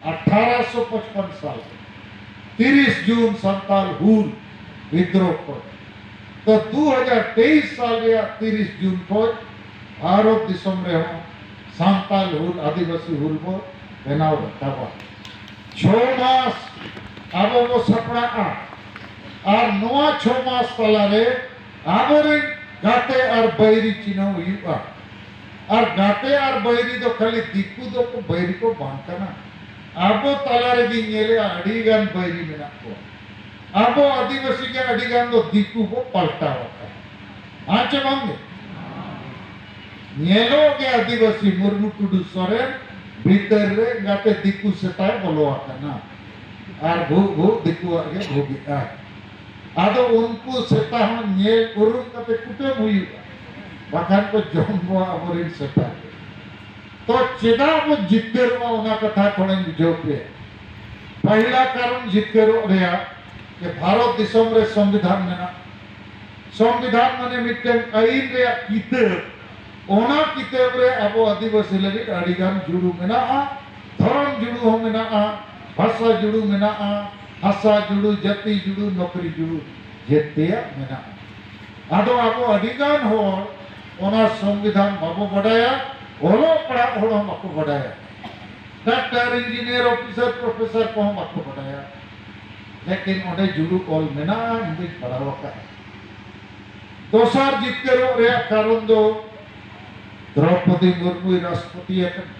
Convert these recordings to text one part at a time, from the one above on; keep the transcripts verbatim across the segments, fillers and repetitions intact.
ᱟᱴᱷᱟᱨᱚᱥᱚ ᱯᱚᱪᱯᱚᱱ ᱥᱟᱞ ᱨᱮ ᱛᱤᱨᱤᱥ ᱡᱩᱱ ᱥᱟᱱᱛᱟᱞ ᱦᱩᱞ ᱵᱤᱫᱽᱨᱳᱦ ᱠᱷᱚᱱ᱾ ᱛᱚ ᱫᱩ ᱦᱟᱡᱟᱨ ᱛᱮᱭᱤᱥ ᱥᱟᱞ ᱨᱮᱭᱟᱜ ᱛᱤᱨᱤᱥ ᱡᱩᱱ ᱠᱷᱚᱱ ᱵᱷᱟᱨᱚᱛ ᱫᱤᱥᱚᱢ ᱨᱮᱦᱚᱸ ᱥᱟᱱᱛᱟᱞ ᱦᱩᱞ, ᱟᱹᱫᱤᱵᱟᱹᱥᱤ ᱦᱩᱞ ᱵᱚ ᱵᱮᱱᱟᱣ ᱨᱟᱠᱟᱵᱟ᱾ ᱪᱷᱚ ᱢᱟᱥ ᱟᱵᱚ ᱵᱚ ᱥᱟᱯᱲᱟᱜᱼᱟ᱾ ᱟᱨ ᱱᱚᱣᱟ ᱪᱷᱚ ᱢᱟᱥ ᱛᱟᱞᱟᱨᱮ ᱟᱵᱚᱨᱮᱱ ᱜᱟᱛᱮ ᱟᱨ ᱵᱟᱹᱭᱨᱤ ᱪᱤᱱᱦᱟᱹᱣ ᱦᱩᱭᱩᱜᱼᱟ᱾ ᱟᱨ ᱜᱟᱛᱮ ᱟᱨ ᱵᱟᱹᱭᱨᱤ ᱫᱚ ᱠᱷᱟᱹᱞᱤ ᱫᱤᱠᱩ ᱫᱚ ᱠᱚ ᱵᱟᱹᱭᱨᱤ ᱠᱚ ᱵᱟᱝ ᱠᱟᱱᱟ᱾ ᱟᱵᱚ ᱛᱟᱞᱟ ᱨᱮᱜᱮᱧ ᱧᱮᱞᱮᱜᱼᱟ, ᱟᱹᱰᱤ ᱜᱟᱱ ᱵᱟᱹᱭᱨᱤ ᱢᱮᱱᱟᱜ ᱠᱚᱣᱟ᱾ ᱟᱵᱚ ᱟᱹᱫᱤᱵᱟᱹᱥᱤ ᱜᱮ ᱟᱹᱰᱤ ᱜᱟᱱ ᱫᱚ ᱫᱤᱠᱩ ᱵᱚ ᱯᱟᱞᱴᱟᱣ ᱟᱠᱟᱱᱟ᱾ ᱦᱮᱸ ᱪᱮ ᱵᱟᱝ ᱜᱮ? ᱧᱮᱞᱚᱜ ᱜᱮ ᱟᱹᱫᱤᱵᱟᱹᱥᱤ ᱢᱩᱨᱢᱩ, ᱴᱩᱰᱩ, ᱥᱚᱨᱮᱱ ᱵᱷᱤᱛᱟᱹᱨ ᱨᱮ ᱜᱟᱛᱮ ᱫᱤᱠᱩ ᱥᱮᱛᱟᱭ ᱵᱚᱞᱚ ᱟᱠᱟᱱᱟ᱾ ᱟᱨ ᱵᱷᱩᱜ ᱵᱷᱩᱜ ᱫᱤᱠᱩᱣᱟᱜ ᱜᱮ ᱵᱷᱩᱜᱮᱜᱼᱟ᱾ ᱟᱫᱚ ᱩᱱᱠᱩ ᱥᱮᱛᱟ ᱦᱚᱸ ᱧᱮᱞ ᱩᱨᱩᱢ ᱠᱟᱛᱮ ᱠᱩᱴᱟᱹᱢ ᱦᱩᱭᱩᱜᱼᱟ, ᱵᱟᱠᱷᱟᱱ ᱠᱚ ᱡᱚᱢ ᱠᱚᱣᱟ ᱟᱵᱚᱨᱮᱱ ᱥᱮᱛᱟ᱾ ᱛᱚ ᱪᱮᱫᱟᱜ ᱵᱚ ᱡᱤᱛᱠᱟᱹᱨᱚᱜᱼᱟ, ᱚᱱᱟ ᱠᱟᱛᱷᱟ ᱛᱷᱚᱲᱟᱧ ᱵᱩᱡᱷᱟᱹᱣ ᱯᱮᱭᱟ᱾ ᱯᱟᱹᱦᱤᱞᱟ ᱠᱟᱨᱚᱱ ᱡᱤᱛᱠᱟᱹᱨᱚᱜ ᱨᱮᱭᱟᱜ ᱡᱮ ᱵᱷᱟᱨᱚᱛ ᱫᱤᱥᱚᱢ ᱨᱮ ᱥᱚᱝᱵᱤᱫᱷᱟᱱ ᱢᱮᱱᱟᱜᱼᱟ᱾ ᱥᱚᱝᱵᱤᱫᱷᱟᱱ ᱢᱟᱱᱮ ᱢᱤᱫᱴᱮᱱ ᱟᱹᱭᱤᱱ ᱨᱮᱭᱟᱜ ᱠᱤᱛᱟᱹᱵ᱾ ᱚᱱᱟ ᱠᱤᱛᱟᱹᱵ ᱨᱮ ᱟᱵᱚ ᱟᱹᱫᱤᱵᱟᱹᱥᱤ ᱞᱟᱹᱜᱤᱫ ᱟᱹᱰᱤ ᱜᱟᱱ ᱡᱩᱲᱩ ᱢᱮᱱᱟᱜᱼᱟ, ᱫᱷᱚᱨᱚᱢ ᱡᱩᱲᱩ ᱦᱚᱸ ᱢᱮᱱᱟᱜᱼᱟ, ᱵᱷᱟᱥᱟ ᱡᱩᱲᱩ ᱢᱮᱱᱟᱜᱼᱟ, ᱦᱟᱥᱟ ᱡᱩᱲᱩ, ᱡᱟᱹᱛᱤ ᱡᱩᱲᱩ, ᱱᱚᱠᱨᱤ ᱡᱩᱲᱩ, ᱡᱮᱛᱮᱭᱟᱜ ᱢᱮᱱᱟᱜᱼᱟ᱾ ᱟᱫᱚ ᱟᱵᱚ ᱟᱹᱰᱤ ᱜᱟᱱ ᱦᱚᱲ ᱚᱱᱟ ᱥᱚᱝᱵᱤᱫᱷᱟᱱ ᱵᱟᱵᱚ ᱵᱟᱰᱟᱭᱟ, ᱚᱞᱚᱜ ᱯᱟᱲᱦᱟᱜ ᱦᱚᱲ ᱦᱚᱸ ᱵᱟᱠᱚ ᱵᱟᱰᱟᱭᱟ᱾ ᱰᱟᱠᱛᱟᱨ, ᱤᱧᱡᱤᱱᱤᱭᱟᱨ, ᱚᱯᱷᱤᱥᱟᱨ, ᱯᱨᱚᱯᱷᱮᱥᱟᱨ ᱠᱚᱦᱚᱸ ᱵᱟᱠᱚ ᱵᱟᱰᱟᱭᱟ᱾ ᱞᱮᱠᱤᱱ ᱚᱸᱰᱮ ᱡᱩᱲᱩ ᱚᱞ ᱢᱮᱱᱟᱜᱼᱟ, ᱤᱧ ᱫᱚᱧ ᱯᱟᱲᱦᱟᱣ ᱟᱠᱟᱫᱼᱟ᱾ ᱫᱚᱥᱟᱨ ᱡᱤᱛᱠᱟᱹᱨᱚᱜ ᱨᱮᱭᱟᱜ ᱠᱟᱨᱚᱱ ᱫᱚ ᱫᱨᱚᱯᱚᱫᱤ ᱢᱩᱨᱢᱩᱭ ᱨᱟᱥᱴᱨᱚᱯᱚᱛᱤ ᱟᱠᱟᱱᱟ᱾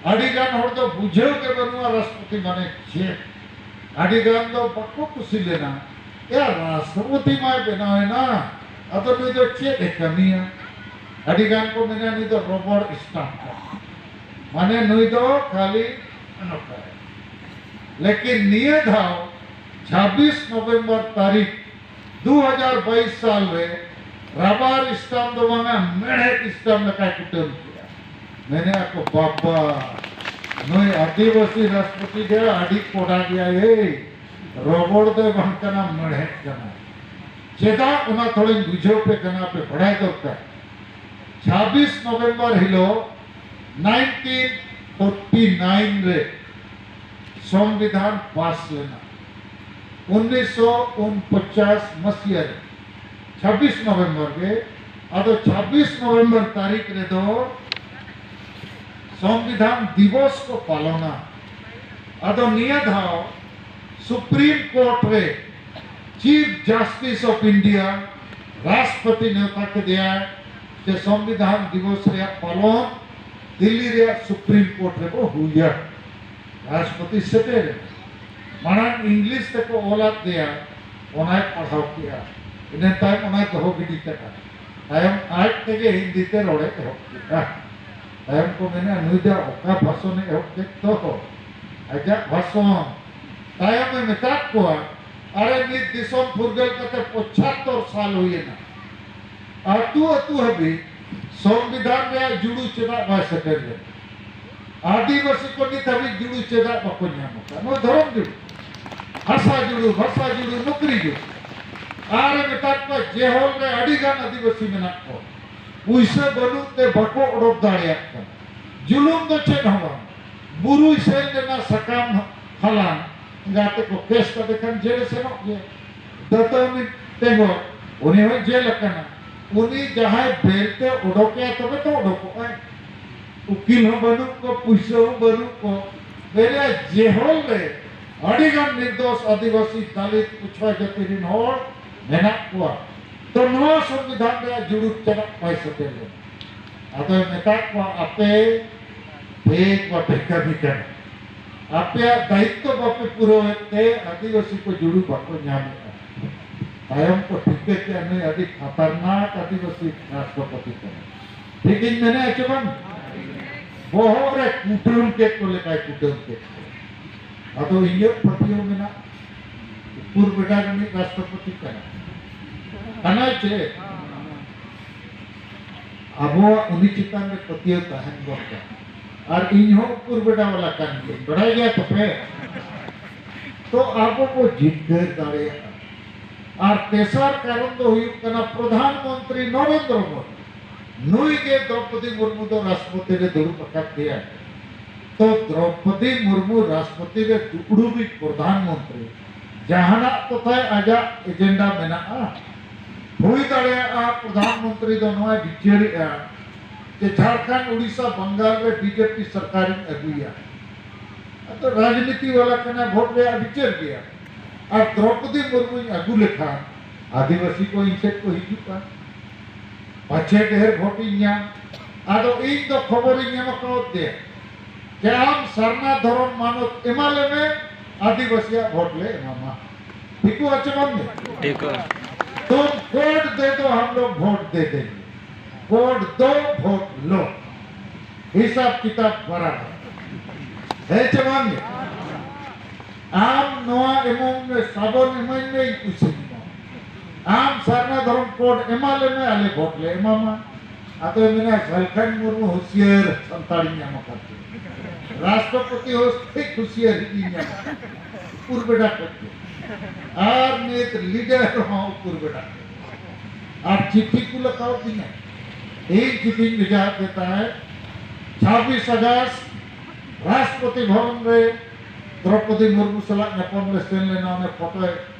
ᱟᱹᱰᱤ ᱜᱟᱱ ᱦᱚᱲ ᱫᱚ ᱵᱩᱡᱷᱟᱹᱣ ᱜᱮ ᱵᱟᱹᱱᱩᱜᱼᱟ ᱨᱟᱥᱴᱨᱚᱯᱚᱛᱤ ᱢᱟᱱᱮ ᱪᱮᱫ᱾ ᱟᱹᱰᱤ ᱜᱟᱱ ᱫᱚ ᱵᱟᱠᱚ ᱠᱩᱥᱤ ᱞᱮᱱᱟ, "ᱮᱭᱟ, ᱨᱟᱥᱴᱨᱚᱯᱚᱛᱤ ᱢᱟᱭ ᱵᱮᱱᱟᱣ ᱮᱱᱟ, ᱟᱫᱚ ᱱᱩᱭ ᱫᱚ ᱪᱮᱫ ᱮ ᱠᱟᱹᱢᱤᱭᱟ?" ᱟᱹᱰᱤ ᱜᱟᱱ ᱠᱚ ᱢᱮᱱᱟ, "ᱱᱩᱭ ᱫᱚ ᱨᱚᱵᱚᱲ ᱥᱴᱟᱢᱯ ᱠᱟᱱᱟ, ᱢᱟᱱᱮ ᱱᱩᱭ ᱫᱚ ᱠᱷᱟᱹᱞᱤ ᱱᱚᱝᱠᱟᱭᱟ᱾" ᱞᱮᱠᱤᱱ ᱱᱤᱭᱟᱹ ᱫᱷᱟᱣ ᱪᱷᱟᱵᱵᱤᱥ ᱱᱚᱵᱷᱮᱢᱵᱚᱨ ᱛᱟᱹᱨᱤᱠᱷ ᱫᱩ ᱦᱟᱡᱟᱨ ᱵᱟᱭᱤᱥ ᱥᱟᱞ ᱨᱮ ᱨᱟᱵᱟᱨ ᱥᱴᱟᱢᱯ ᱫᱚ ᱵᱟᱝᱟ, ᱢᱮᱲᱦᱮᱫ ᱥᱴᱟᱢᱯ ᱞᱮᱠᱟᱭ ᱠᱩᱴᱟᱹᱢ ᱠᱮᱫᱟ᱾ ᱢᱮᱱᱮᱫᱼᱟ ᱠᱚ, "ᱵᱟᱵᱟ, ᱱᱩᱭ ᱟᱹᱫᱤᱵᱟᱹᱥᱤ ᱨᱟᱥᱴᱨᱚᱯᱚᱛᱤ ᱜᱮ ᱟᱹᱰᱤ ᱠᱚᱰᱟ ᱜᱮᱭᱟᱭ, ᱮᱭ, ᱨᱚᱵᱚᱲ ᱫᱚᱭ ᱵᱟᱝ ᱠᱟᱱᱟ, ᱢᱮᱲᱦᱮᱫ ᱠᱟᱱᱟ᱾" ᱪᱮᱫᱟᱜ, ᱚᱱᱟ ᱛᱷᱚᱲᱟᱧ ᱵᱩᱡᱷᱟᱹᱣ ᱯᱮ ᱠᱟᱱᱟ, ᱯᱮ ᱵᱟᱲᱟᱭ ᱫᱚᱨᱠᱟᱨ᱾ ᱪᱷᱟᱵᱵᱤᱥ ᱱᱚᱵᱷᱮᱢᱵᱚᱨ ᱦᱤᱞᱳᱜ ᱱᱟᱭᱤᱱᱴᱤᱱ ᱯᱷᱳᱨᱴᱤ ᱱᱟᱭᱤᱱ ᱨᱮ ᱥᱚᱝᱵᱤᱫᱷᱟᱱ ᱯᱟᱥ ᱞᱮᱱᱟ ᱩᱱᱤᱥᱥᱚ ᱩᱱᱯᱚᱪᱟᱥ ᱢᱟᱹᱥᱤᱭᱟᱹ ᱨᱮ, ᱪᱷᱟᱵᱵᱤᱥ ᱱᱚᱵᱷᱮᱢᱵᱚᱨ ᱜᱮ᱾ ᱟᱫᱚ ᱪᱷᱟᱵᱵᱤᱥ ᱱᱚᱵᱷᱮᱢᱵᱚᱨ ᱛᱟᱹᱨᱤᱠᱷ ᱨᱮᱫᱚ ᱥᱚᱝᱵᱤᱫᱷᱟᱱ ᱫᱤᱵᱚᱥ ᱠᱚ ᱯᱟᱞᱚᱱᱟ᱾ ᱟᱫᱚ ᱱᱤᱭᱟᱹ ᱫᱷᱟᱣ ᱥᱩᱯᱨᱤᱢ ᱠᱳᱨᱴ ᱨᱮ ᱪᱤᱯ ᱡᱟᱥᱴᱤᱥ ᱚᱯᱷ ᱤᱱᱰᱤᱭᱟ ᱨᱟᱥᱴᱨᱚᱯᱚᱛᱤ ᱱᱮᱣᱛᱟ ᱠᱮᱫᱮᱭᱟ ᱡᱮ ᱥᱚᱝᱵᱤᱫᱷᱟᱱ ᱫᱤᱵᱚᱥ ᱨᱮᱭᱟᱜ ᱯᱟᱞᱚᱱ ᱫᱤᱞᱞᱤ ᱨᱮᱭᱟᱜ ᱥᱩᱯᱨᱤᱢ ᱠᱳᱨᱴ ᱨᱮᱵᱚ ᱦᱩᱭᱟ᱾ ᱨᱟᱥᱴᱨᱚᱯᱚᱛᱤ ᱥᱮᱴᱮᱨ ᱮᱱᱟ᱾ ᱢᱟᱲᱟᱝ ᱤᱝᱞᱤᱥ ᱛᱮᱠᱚ ᱚᱞᱟᱫ ᱫᱮᱭᱟ, ᱚᱱᱟᱭ ᱯᱟᱲᱦᱟᱣ ᱠᱮᱜᱼᱟ᱾ ᱤᱱᱟᱹ ᱛᱟᱭᱚᱢ ᱚᱱᱟᱭ ᱫᱚᱦᱚ ᱜᱤᱰᱤ ᱠᱟᱫᱟ᱾ ᱛᱟᱭᱚᱢ ᱟᱡ ᱛᱮᱜᱮ ᱦᱤᱱᱫᱤ ᱛᱮ ᱨᱚᱲᱮ ᱮᱦᱚᱵ ᱠᱮᱫᱟ᱾ ᱛᱟᱭᱚᱢ ᱠᱚ ᱢᱮᱱᱟ, "ᱱᱩᱭ ᱫᱚ ᱚᱠᱟ ᱵᱷᱟᱥᱚᱱᱮ ᱮᱦᱚᱵ ᱠᱮᱫ ᱫᱚ?" ᱟᱡᱟᱜ ᱵᱷᱟᱥᱚᱱ᱾ ᱛᱟᱭᱚᱢᱮ ᱢᱮᱛᱟᱫ ᱠᱚᱣᱟ, "ᱟᱨᱮ, ᱱᱤᱛ ᱫᱤᱥᱚᱢ ᱯᱷᱩᱨᱜᱟᱹᱞ ᱠᱟᱛᱮ ᱯᱚᱸᱪᱟᱛᱛᱚᱨ ᱥᱟᱞ ᱦᱩᱭᱮᱱᱟ, ᱟᱹᱛᱩ ᱟᱹᱛᱩ ᱦᱟᱹᱵᱤᱡ ᱥᱚᱝᱵᱤᱫᱷᱟᱱ ᱨᱮᱭᱟᱜ ᱡᱩᱲᱩ ᱪᱮᱫᱟᱜ ᱵᱟᱭ ᱥᱮᱴᱮᱨ ᱞᱮᱱᱟ? ᱟᱹᱫᱤᱵᱟᱹᱥᱤ ᱠᱚ ᱱᱤᱛ ᱦᱟᱹᱵᱤᱡ ᱡᱩᱲᱩ ᱪᱮᱫᱟᱜ ᱵᱟᱠᱚ ᱧᱟᱢ ᱟᱠᱟᱫ? ᱱᱚᱣᱟ ᱫᱷᱚᱨᱚᱢ ᱡᱩᱲᱩ, ᱦᱟᱥᱟ ᱡᱩᱲᱩ, ᱵᱷᱟᱥᱟ ᱡᱩᱲᱩ, ᱱᱚᱠᱨᱤ ᱡᱩᱲᱩ᱾ ᱟᱨᱮ ᱢᱮᱛᱟᱫ ᱠᱚᱣᱟ, ᱡᱮᱦᱚᱞ ᱨᱮ ᱟᱹᱰᱤ ᱜᱟᱱ ᱟᱹᱫᱤᱵᱟᱹᱥᱤ ᱢᱮᱱᱟᱜ ᱠᱚᱣᱟ, ᱯᱩᱭᱥᱟᱹ ᱵᱟᱹᱱᱩᱜ ᱛᱮ ᱵᱟᱠᱚ ᱚᱰᱚᱠ ᱫᱟᱲᱮᱭᱟᱜ ᱠᱟᱱᱟ᱾ ᱡᱩᱞᱩᱢ ᱫᱚ ᱪᱮᱫ ᱦᱚᱸ ᱵᱟᱝ, ᱵᱩᱨᱩᱭ ᱥᱮᱱ ᱞᱮᱱᱟ ᱥᱟᱠᱟᱢ ᱦᱟᱞᱟᱝ, ᱜᱟᱛᱮ ᱠᱚ ᱠᱮᱥ ᱠᱟᱛᱮ ᱠᱷᱟᱱ ᱡᱮᱞᱮ ᱥᱮᱱᱚᱜ ᱜᱮᱭᱟ᱾ ᱫᱟᱹᱛᱟᱹᱣᱱᱤ ᱴᱮᱸᱜᱚᱡ, ᱩᱱᱤ ᱦᱚᱸ ᱡᱮᱞ ᱟᱠᱟᱱᱟ᱾ ᱩᱱᱤ ᱡᱟᱦᱟᱸᱭ ᱵᱮᱞ ᱛᱮ ᱚᱰᱚᱠᱮᱭᱟ, ᱛᱚᱵᱮ ᱛᱚ ᱚᱰᱚᱠᱚᱜᱼᱟᱭ᱾ ᱩᱠᱤᱞ ᱦᱚᱸ ᱵᱟᱹᱱᱩᱜ ᱠᱚ, ᱯᱩᱭᱥᱟᱹ ᱦᱚᱸ ᱵᱟᱹᱱᱩᱜ ᱠᱚ᱾ ᱵᱮᱨᱮ ᱡᱮᱦᱚᱞ ᱨᱮ ᱟᱹᱰᱤ ᱜᱟᱱ ᱱᱤᱨᱫᱳᱥ ᱟᱹᱫᱤᱵᱟᱹᱥᱤ, ᱫᱟᱞᱤᱛ, ᱯᱩᱪᱷᱣᱟ ᱡᱟᱹᱛᱤ ᱨᱤᱱ ᱦᱚᱲ ᱢᱮᱱᱟᱜ ᱠᱚᱣᱟ᱾ ᱛᱚ ᱱᱚᱣᱟ ᱥᱚᱝᱵᱤᱫᱷᱟᱱ ᱨᱮᱭᱟᱜ ᱡᱩᱲᱩ ᱪᱮᱫᱟᱜ ᱵᱟᱭ ᱥᱮᱴᱮᱨ ᱞᱮᱱᱟ? ᱟᱫᱚᱭ ᱢᱮᱛᱟᱫ ᱠᱚᱣᱟ, ᱟᱯᱮ ᱴᱷᱤᱠ ᱵᱟᱯᱮ ᱠᱟᱹᱢᱤ ᱠᱟᱱᱟ, ᱟᱯᱮᱭᱟᱜ ᱫᱟᱭᱤᱛᱛᱚ ᱵᱟᱯᱮ ᱯᱩᱨᱟᱹᱣᱮᱫ ᱛᱮ ᱟᱹᱫᱤᱵᱟᱹᱥᱤ ᱠᱚ ᱡᱩᱲᱩ ᱵᱟᱠᱚ ᱧᱟᱢᱮᱫᱼᱟ᱾ ᱛᱟᱭᱚᱢ ᱠᱚ ᱴᱷᱤᱠᱟᱹ ᱠᱮᱫᱼᱟ, ᱱᱩᱭ ᱟᱹᱰᱤ ᱠᱷᱟᱛᱟᱨᱱᱟᱠ ᱟᱹᱫᱤᱵᱟᱹᱥᱤ ᱨᱟᱥᱴᱨᱚᱯᱚᱛᱤ ᱠᱟᱱᱟᱭ᱾ ᱴᱷᱤᱠ ᱤᱧ ᱢᱮᱱᱮᱫᱼᱟ ᱪᱮ ᱵᱟᱝ? ᱵᱚᱦᱚᱜ ᱨᱮ ᱠᱩᱴᱟᱹᱢ ᱠᱮᱫ ᱠᱚ ᱞᱮᱠᱟᱭ ᱠᱩᱴᱟᱹᱢ ᱠᱮᱫ ᱠᱚᱣᱟ᱾ ᱟᱫᱚ ᱤᱧᱟᱹᱜ ᱯᱟᱹᱛᱭᱟᱹᱣ ᱢᱮᱱᱟᱜ, ᱩᱯᱩᱨ ᱵᱮᱰᱟ ᱨᱤᱱᱤᱡ ᱨᱟᱥᱴᱨᱚᱯᱚᱛᱤ ᱠᱟᱱᱟᱭ, ᱠᱟᱱᱟᱭ ᱪᱮ? ᱟᱵᱚᱣᱟᱜ ᱩᱱᱤ ᱪᱮᱛᱟᱱ ᱨᱮ ᱯᱟᱹᱛᱭᱟᱹᱣ ᱛᱟᱦᱮᱱ ᱫᱚᱨᱠᱟᱨ᱾ ᱟᱨ ᱤᱧ ᱦᱚᱸ ᱩᱯᱩᱨ ᱵᱮᱰᱟ ᱵᱟᱞᱟ ᱠᱟᱱ ᱜᱤᱭᱟᱹᱧ, ᱵᱟᱲᱟᱭ ᱜᱮᱭᱟ ᱛᱚᱯᱮ᱾ ᱛᱚ ᱟᱵᱚ ᱵᱚ ᱡᱤᱛᱠᱟᱹᱨ ᱫᱟᱲᱮᱭᱟᱜᱼᱟ᱾ ᱟᱨ ᱛᱮᱥᱟᱨ ᱠᱟᱨᱚᱱ ᱫᱚ ᱦᱩᱭᱩᱜ ᱠᱟᱱᱟ, ᱯᱨᱚᱫᱷᱟᱱ ᱢᱚᱱᱛᱨᱤ ᱱᱚᱨᱮᱱᱫᱨᱚ ᱢᱳᱫᱤ, ᱱᱩᱭ ᱜᱮ ᱫᱨᱚᱯᱚᱫᱤ ᱢᱩᱨᱢᱩ ᱫᱚ ᱨᱟᱥᱴᱨᱚᱯᱚᱛᱤ ᱨᱮ ᱫᱩᱲᱩᱵ ᱟᱠᱟᱫ ᱫᱮᱭᱟ᱾ ᱛᱚ ᱫᱨᱚᱯᱚᱫᱤ ᱢᱩᱨᱢᱩ ᱨᱟᱥᱴᱨᱚᱯᱚᱛᱤ ᱨᱮ ᱫᱩᱯᱲᱩᱵᱤᱡ ᱯᱨᱚᱫᱷᱟᱱ ᱢᱚᱱᱛᱨᱤ ᱡᱟᱦᱟᱱᱟᱜ ᱛᱚᱛᱷᱟᱭ ᱟᱡᱟᱜ ᱮᱡᱮᱱᱰᱟ ᱢᱮᱱᱟᱜᱼᱟ᱾ ᱦᱩᱭ ᱫᱟᱲᱮᱭᱟᱜᱼᱟ ᱯᱨᱚᱫᱷᱟᱱ ᱢᱚᱱᱛᱨᱤ ᱫᱚ ᱱᱚᱣᱟᱭ ᱵᱤᱪᱟᱹᱨᱮᱜᱼᱟ ᱡᱮ ᱡᱷᱟᱲᱠᱷᱚᱸᱰ, ᱩᱲᱤᱥᱥᱟ, ᱵᱟᱝᱜᱟᱞ ᱨᱮ ᱵᱤᱡᱮᱯᱤ ᱥᱚᱨᱠᱟᱨᱤᱧ ᱟᱹᱜᱩᱭᱟ᱾ ᱟᱫᱚ ᱨᱟᱡᱽᱱᱤᱛᱤ ᱵᱟᱞᱟ ᱠᱟᱱᱟ, ᱵᱷᱳᱴ ᱨᱮᱭᱟᱜ ᱵᱤᱪᱟᱹᱨ ᱜᱮᱭᱟ᱾ ᱟᱨ ᱫᱨᱚᱯᱚᱫᱤ ᱢᱩᱨᱢᱩᱧ ᱟᱹᱜᱩ ᱞᱮᱠᱷᱟᱱ ᱟᱹᱫᱤᱵᱟᱹᱥᱤ ᱠᱚ ᱤᱧ ᱥᱮᱫ ᱠᱚ ᱦᱤᱡᱩᱜᱼᱟ, ᱯᱟᱪᱷᱮ ᱰᱷᱮᱨ ᱵᱷᱳᱴ ᱤᱧ ᱧᱟᱢ᱾ ᱟᱫᱚ ᱤᱧ ᱫᱚ ᱠᱷᱚᱵᱚᱨᱤᱧ ᱮᱢ ᱟᱠᱟᱣᱟᱫ ᱫᱮᱭᱟ ᱡᱮ ᱟᱢ ᱥᱟᱨᱱᱟ ᱫᱷᱚᱨᱚᱢ ᱢᱟᱱᱚᱛ ᱮᱢᱟ ᱞᱮᱢᱮ, ᱟᱹᱫᱤᱵᱟᱹᱥᱤᱭᱟᱜ ᱵᱷᱳᱴ ᱞᱮ ᱮᱢᱟᱢᱟ᱾ ᱴᱷᱤᱠ ᱟᱪᱷᱮ ᱵᱟᱝ? ᱴᱷᱤᱠ᱾ तुम कोड दे दो, हम लोग वोट दे देंगे। कोड दो, वोट लो। हिसाब किताब बराबर। ᱦᱮᱸ ᱪᱮ ᱵᱟᱝ? ᱟᱢ ᱱᱚᱣᱟ ᱮᱢᱟᱹᱧ ᱢᱮ, ᱥᱟᱵᱚᱱ ᱮᱢᱟᱹᱧ ᱢᱮ, ᱤᱧ ᱯᱩᱭᱥᱟᱹᱧ ᱮᱢᱟᱢᱟ᱾ ᱟᱢ ᱥᱟᱨᱱᱟ ᱫᱷᱚᱨᱚᱢ ᱠᱳᱰ ᱮᱢᱟ ᱞᱮ ᱢᱮ, ᱟᱞᱮ ᱵᱷᱳᱴ ᱞᱮ ᱮᱢᱟᱢᱟ᱾ ᱟᱫᱚᱭ ᱢᱮᱱᱟ, ᱥᱟᱞᱠᱷᱟᱱ ᱢᱩᱨᱢᱩ ᱦᱩᱥᱤᱭᱟᱹᱨ, ᱥᱟᱱᱛᱟᱲᱤᱧ ᱧᱟᱢ ᱟᱠᱟᱫ ᱯᱮᱭᱟ᱾ ᱨᱟᱥᱴᱨᱚᱯᱚᱛᱤ ᱦᱚᱸ ᱴᱷᱤᱠ ᱦᱩᱥᱤᱭᱟᱹᱨ ᱤᱧ ᱧᱟᱢ ᱟᱠᱟᱫ ᱯᱮᱭᱟ᱾ ᱩᱠᱩᱨ ᱵᱮᱰᱟ ᱠᱷᱚᱡ ᱜᱮ᱾ ᱟᱨ ᱱᱤᱛ ᱞᱤᱰᱟᱨ ᱦᱚᱸ ᱩᱠᱩᱨ ᱵᱮᱰᱟ ᱠᱷᱚᱡ᱾ ᱟᱨ ᱪᱤᱴᱷᱤ ᱠᱩᱞ ᱟᱠᱟᱣᱟᱫᱤᱧᱟ᱾ ᱤᱧ ᱪᱤᱴᱷᱤᱧ ᱵᱷᱮᱡᱟ ᱟᱫᱮ ᱛᱟᱦᱮᱸᱫ᱾ ᱪᱷᱟᱵᱵᱤᱥ ᱟᱜᱚᱥᱴ ᱨᱟᱥᱴᱨᱚᱯᱚᱛᱤ ᱵᱷᱚᱵᱚᱱ ᱨᱮ ᱫᱨᱚᱯᱚᱫᱤ ᱢᱩᱨᱢᱩ ᱥᱟᱞᱟᱜ ᱧᱟᱯᱟᱢ ᱞᱮ ᱥᱮᱱ ᱞᱮᱱᱟ, ᱚᱱᱮ ᱯᱷᱳᱴᱳᱭ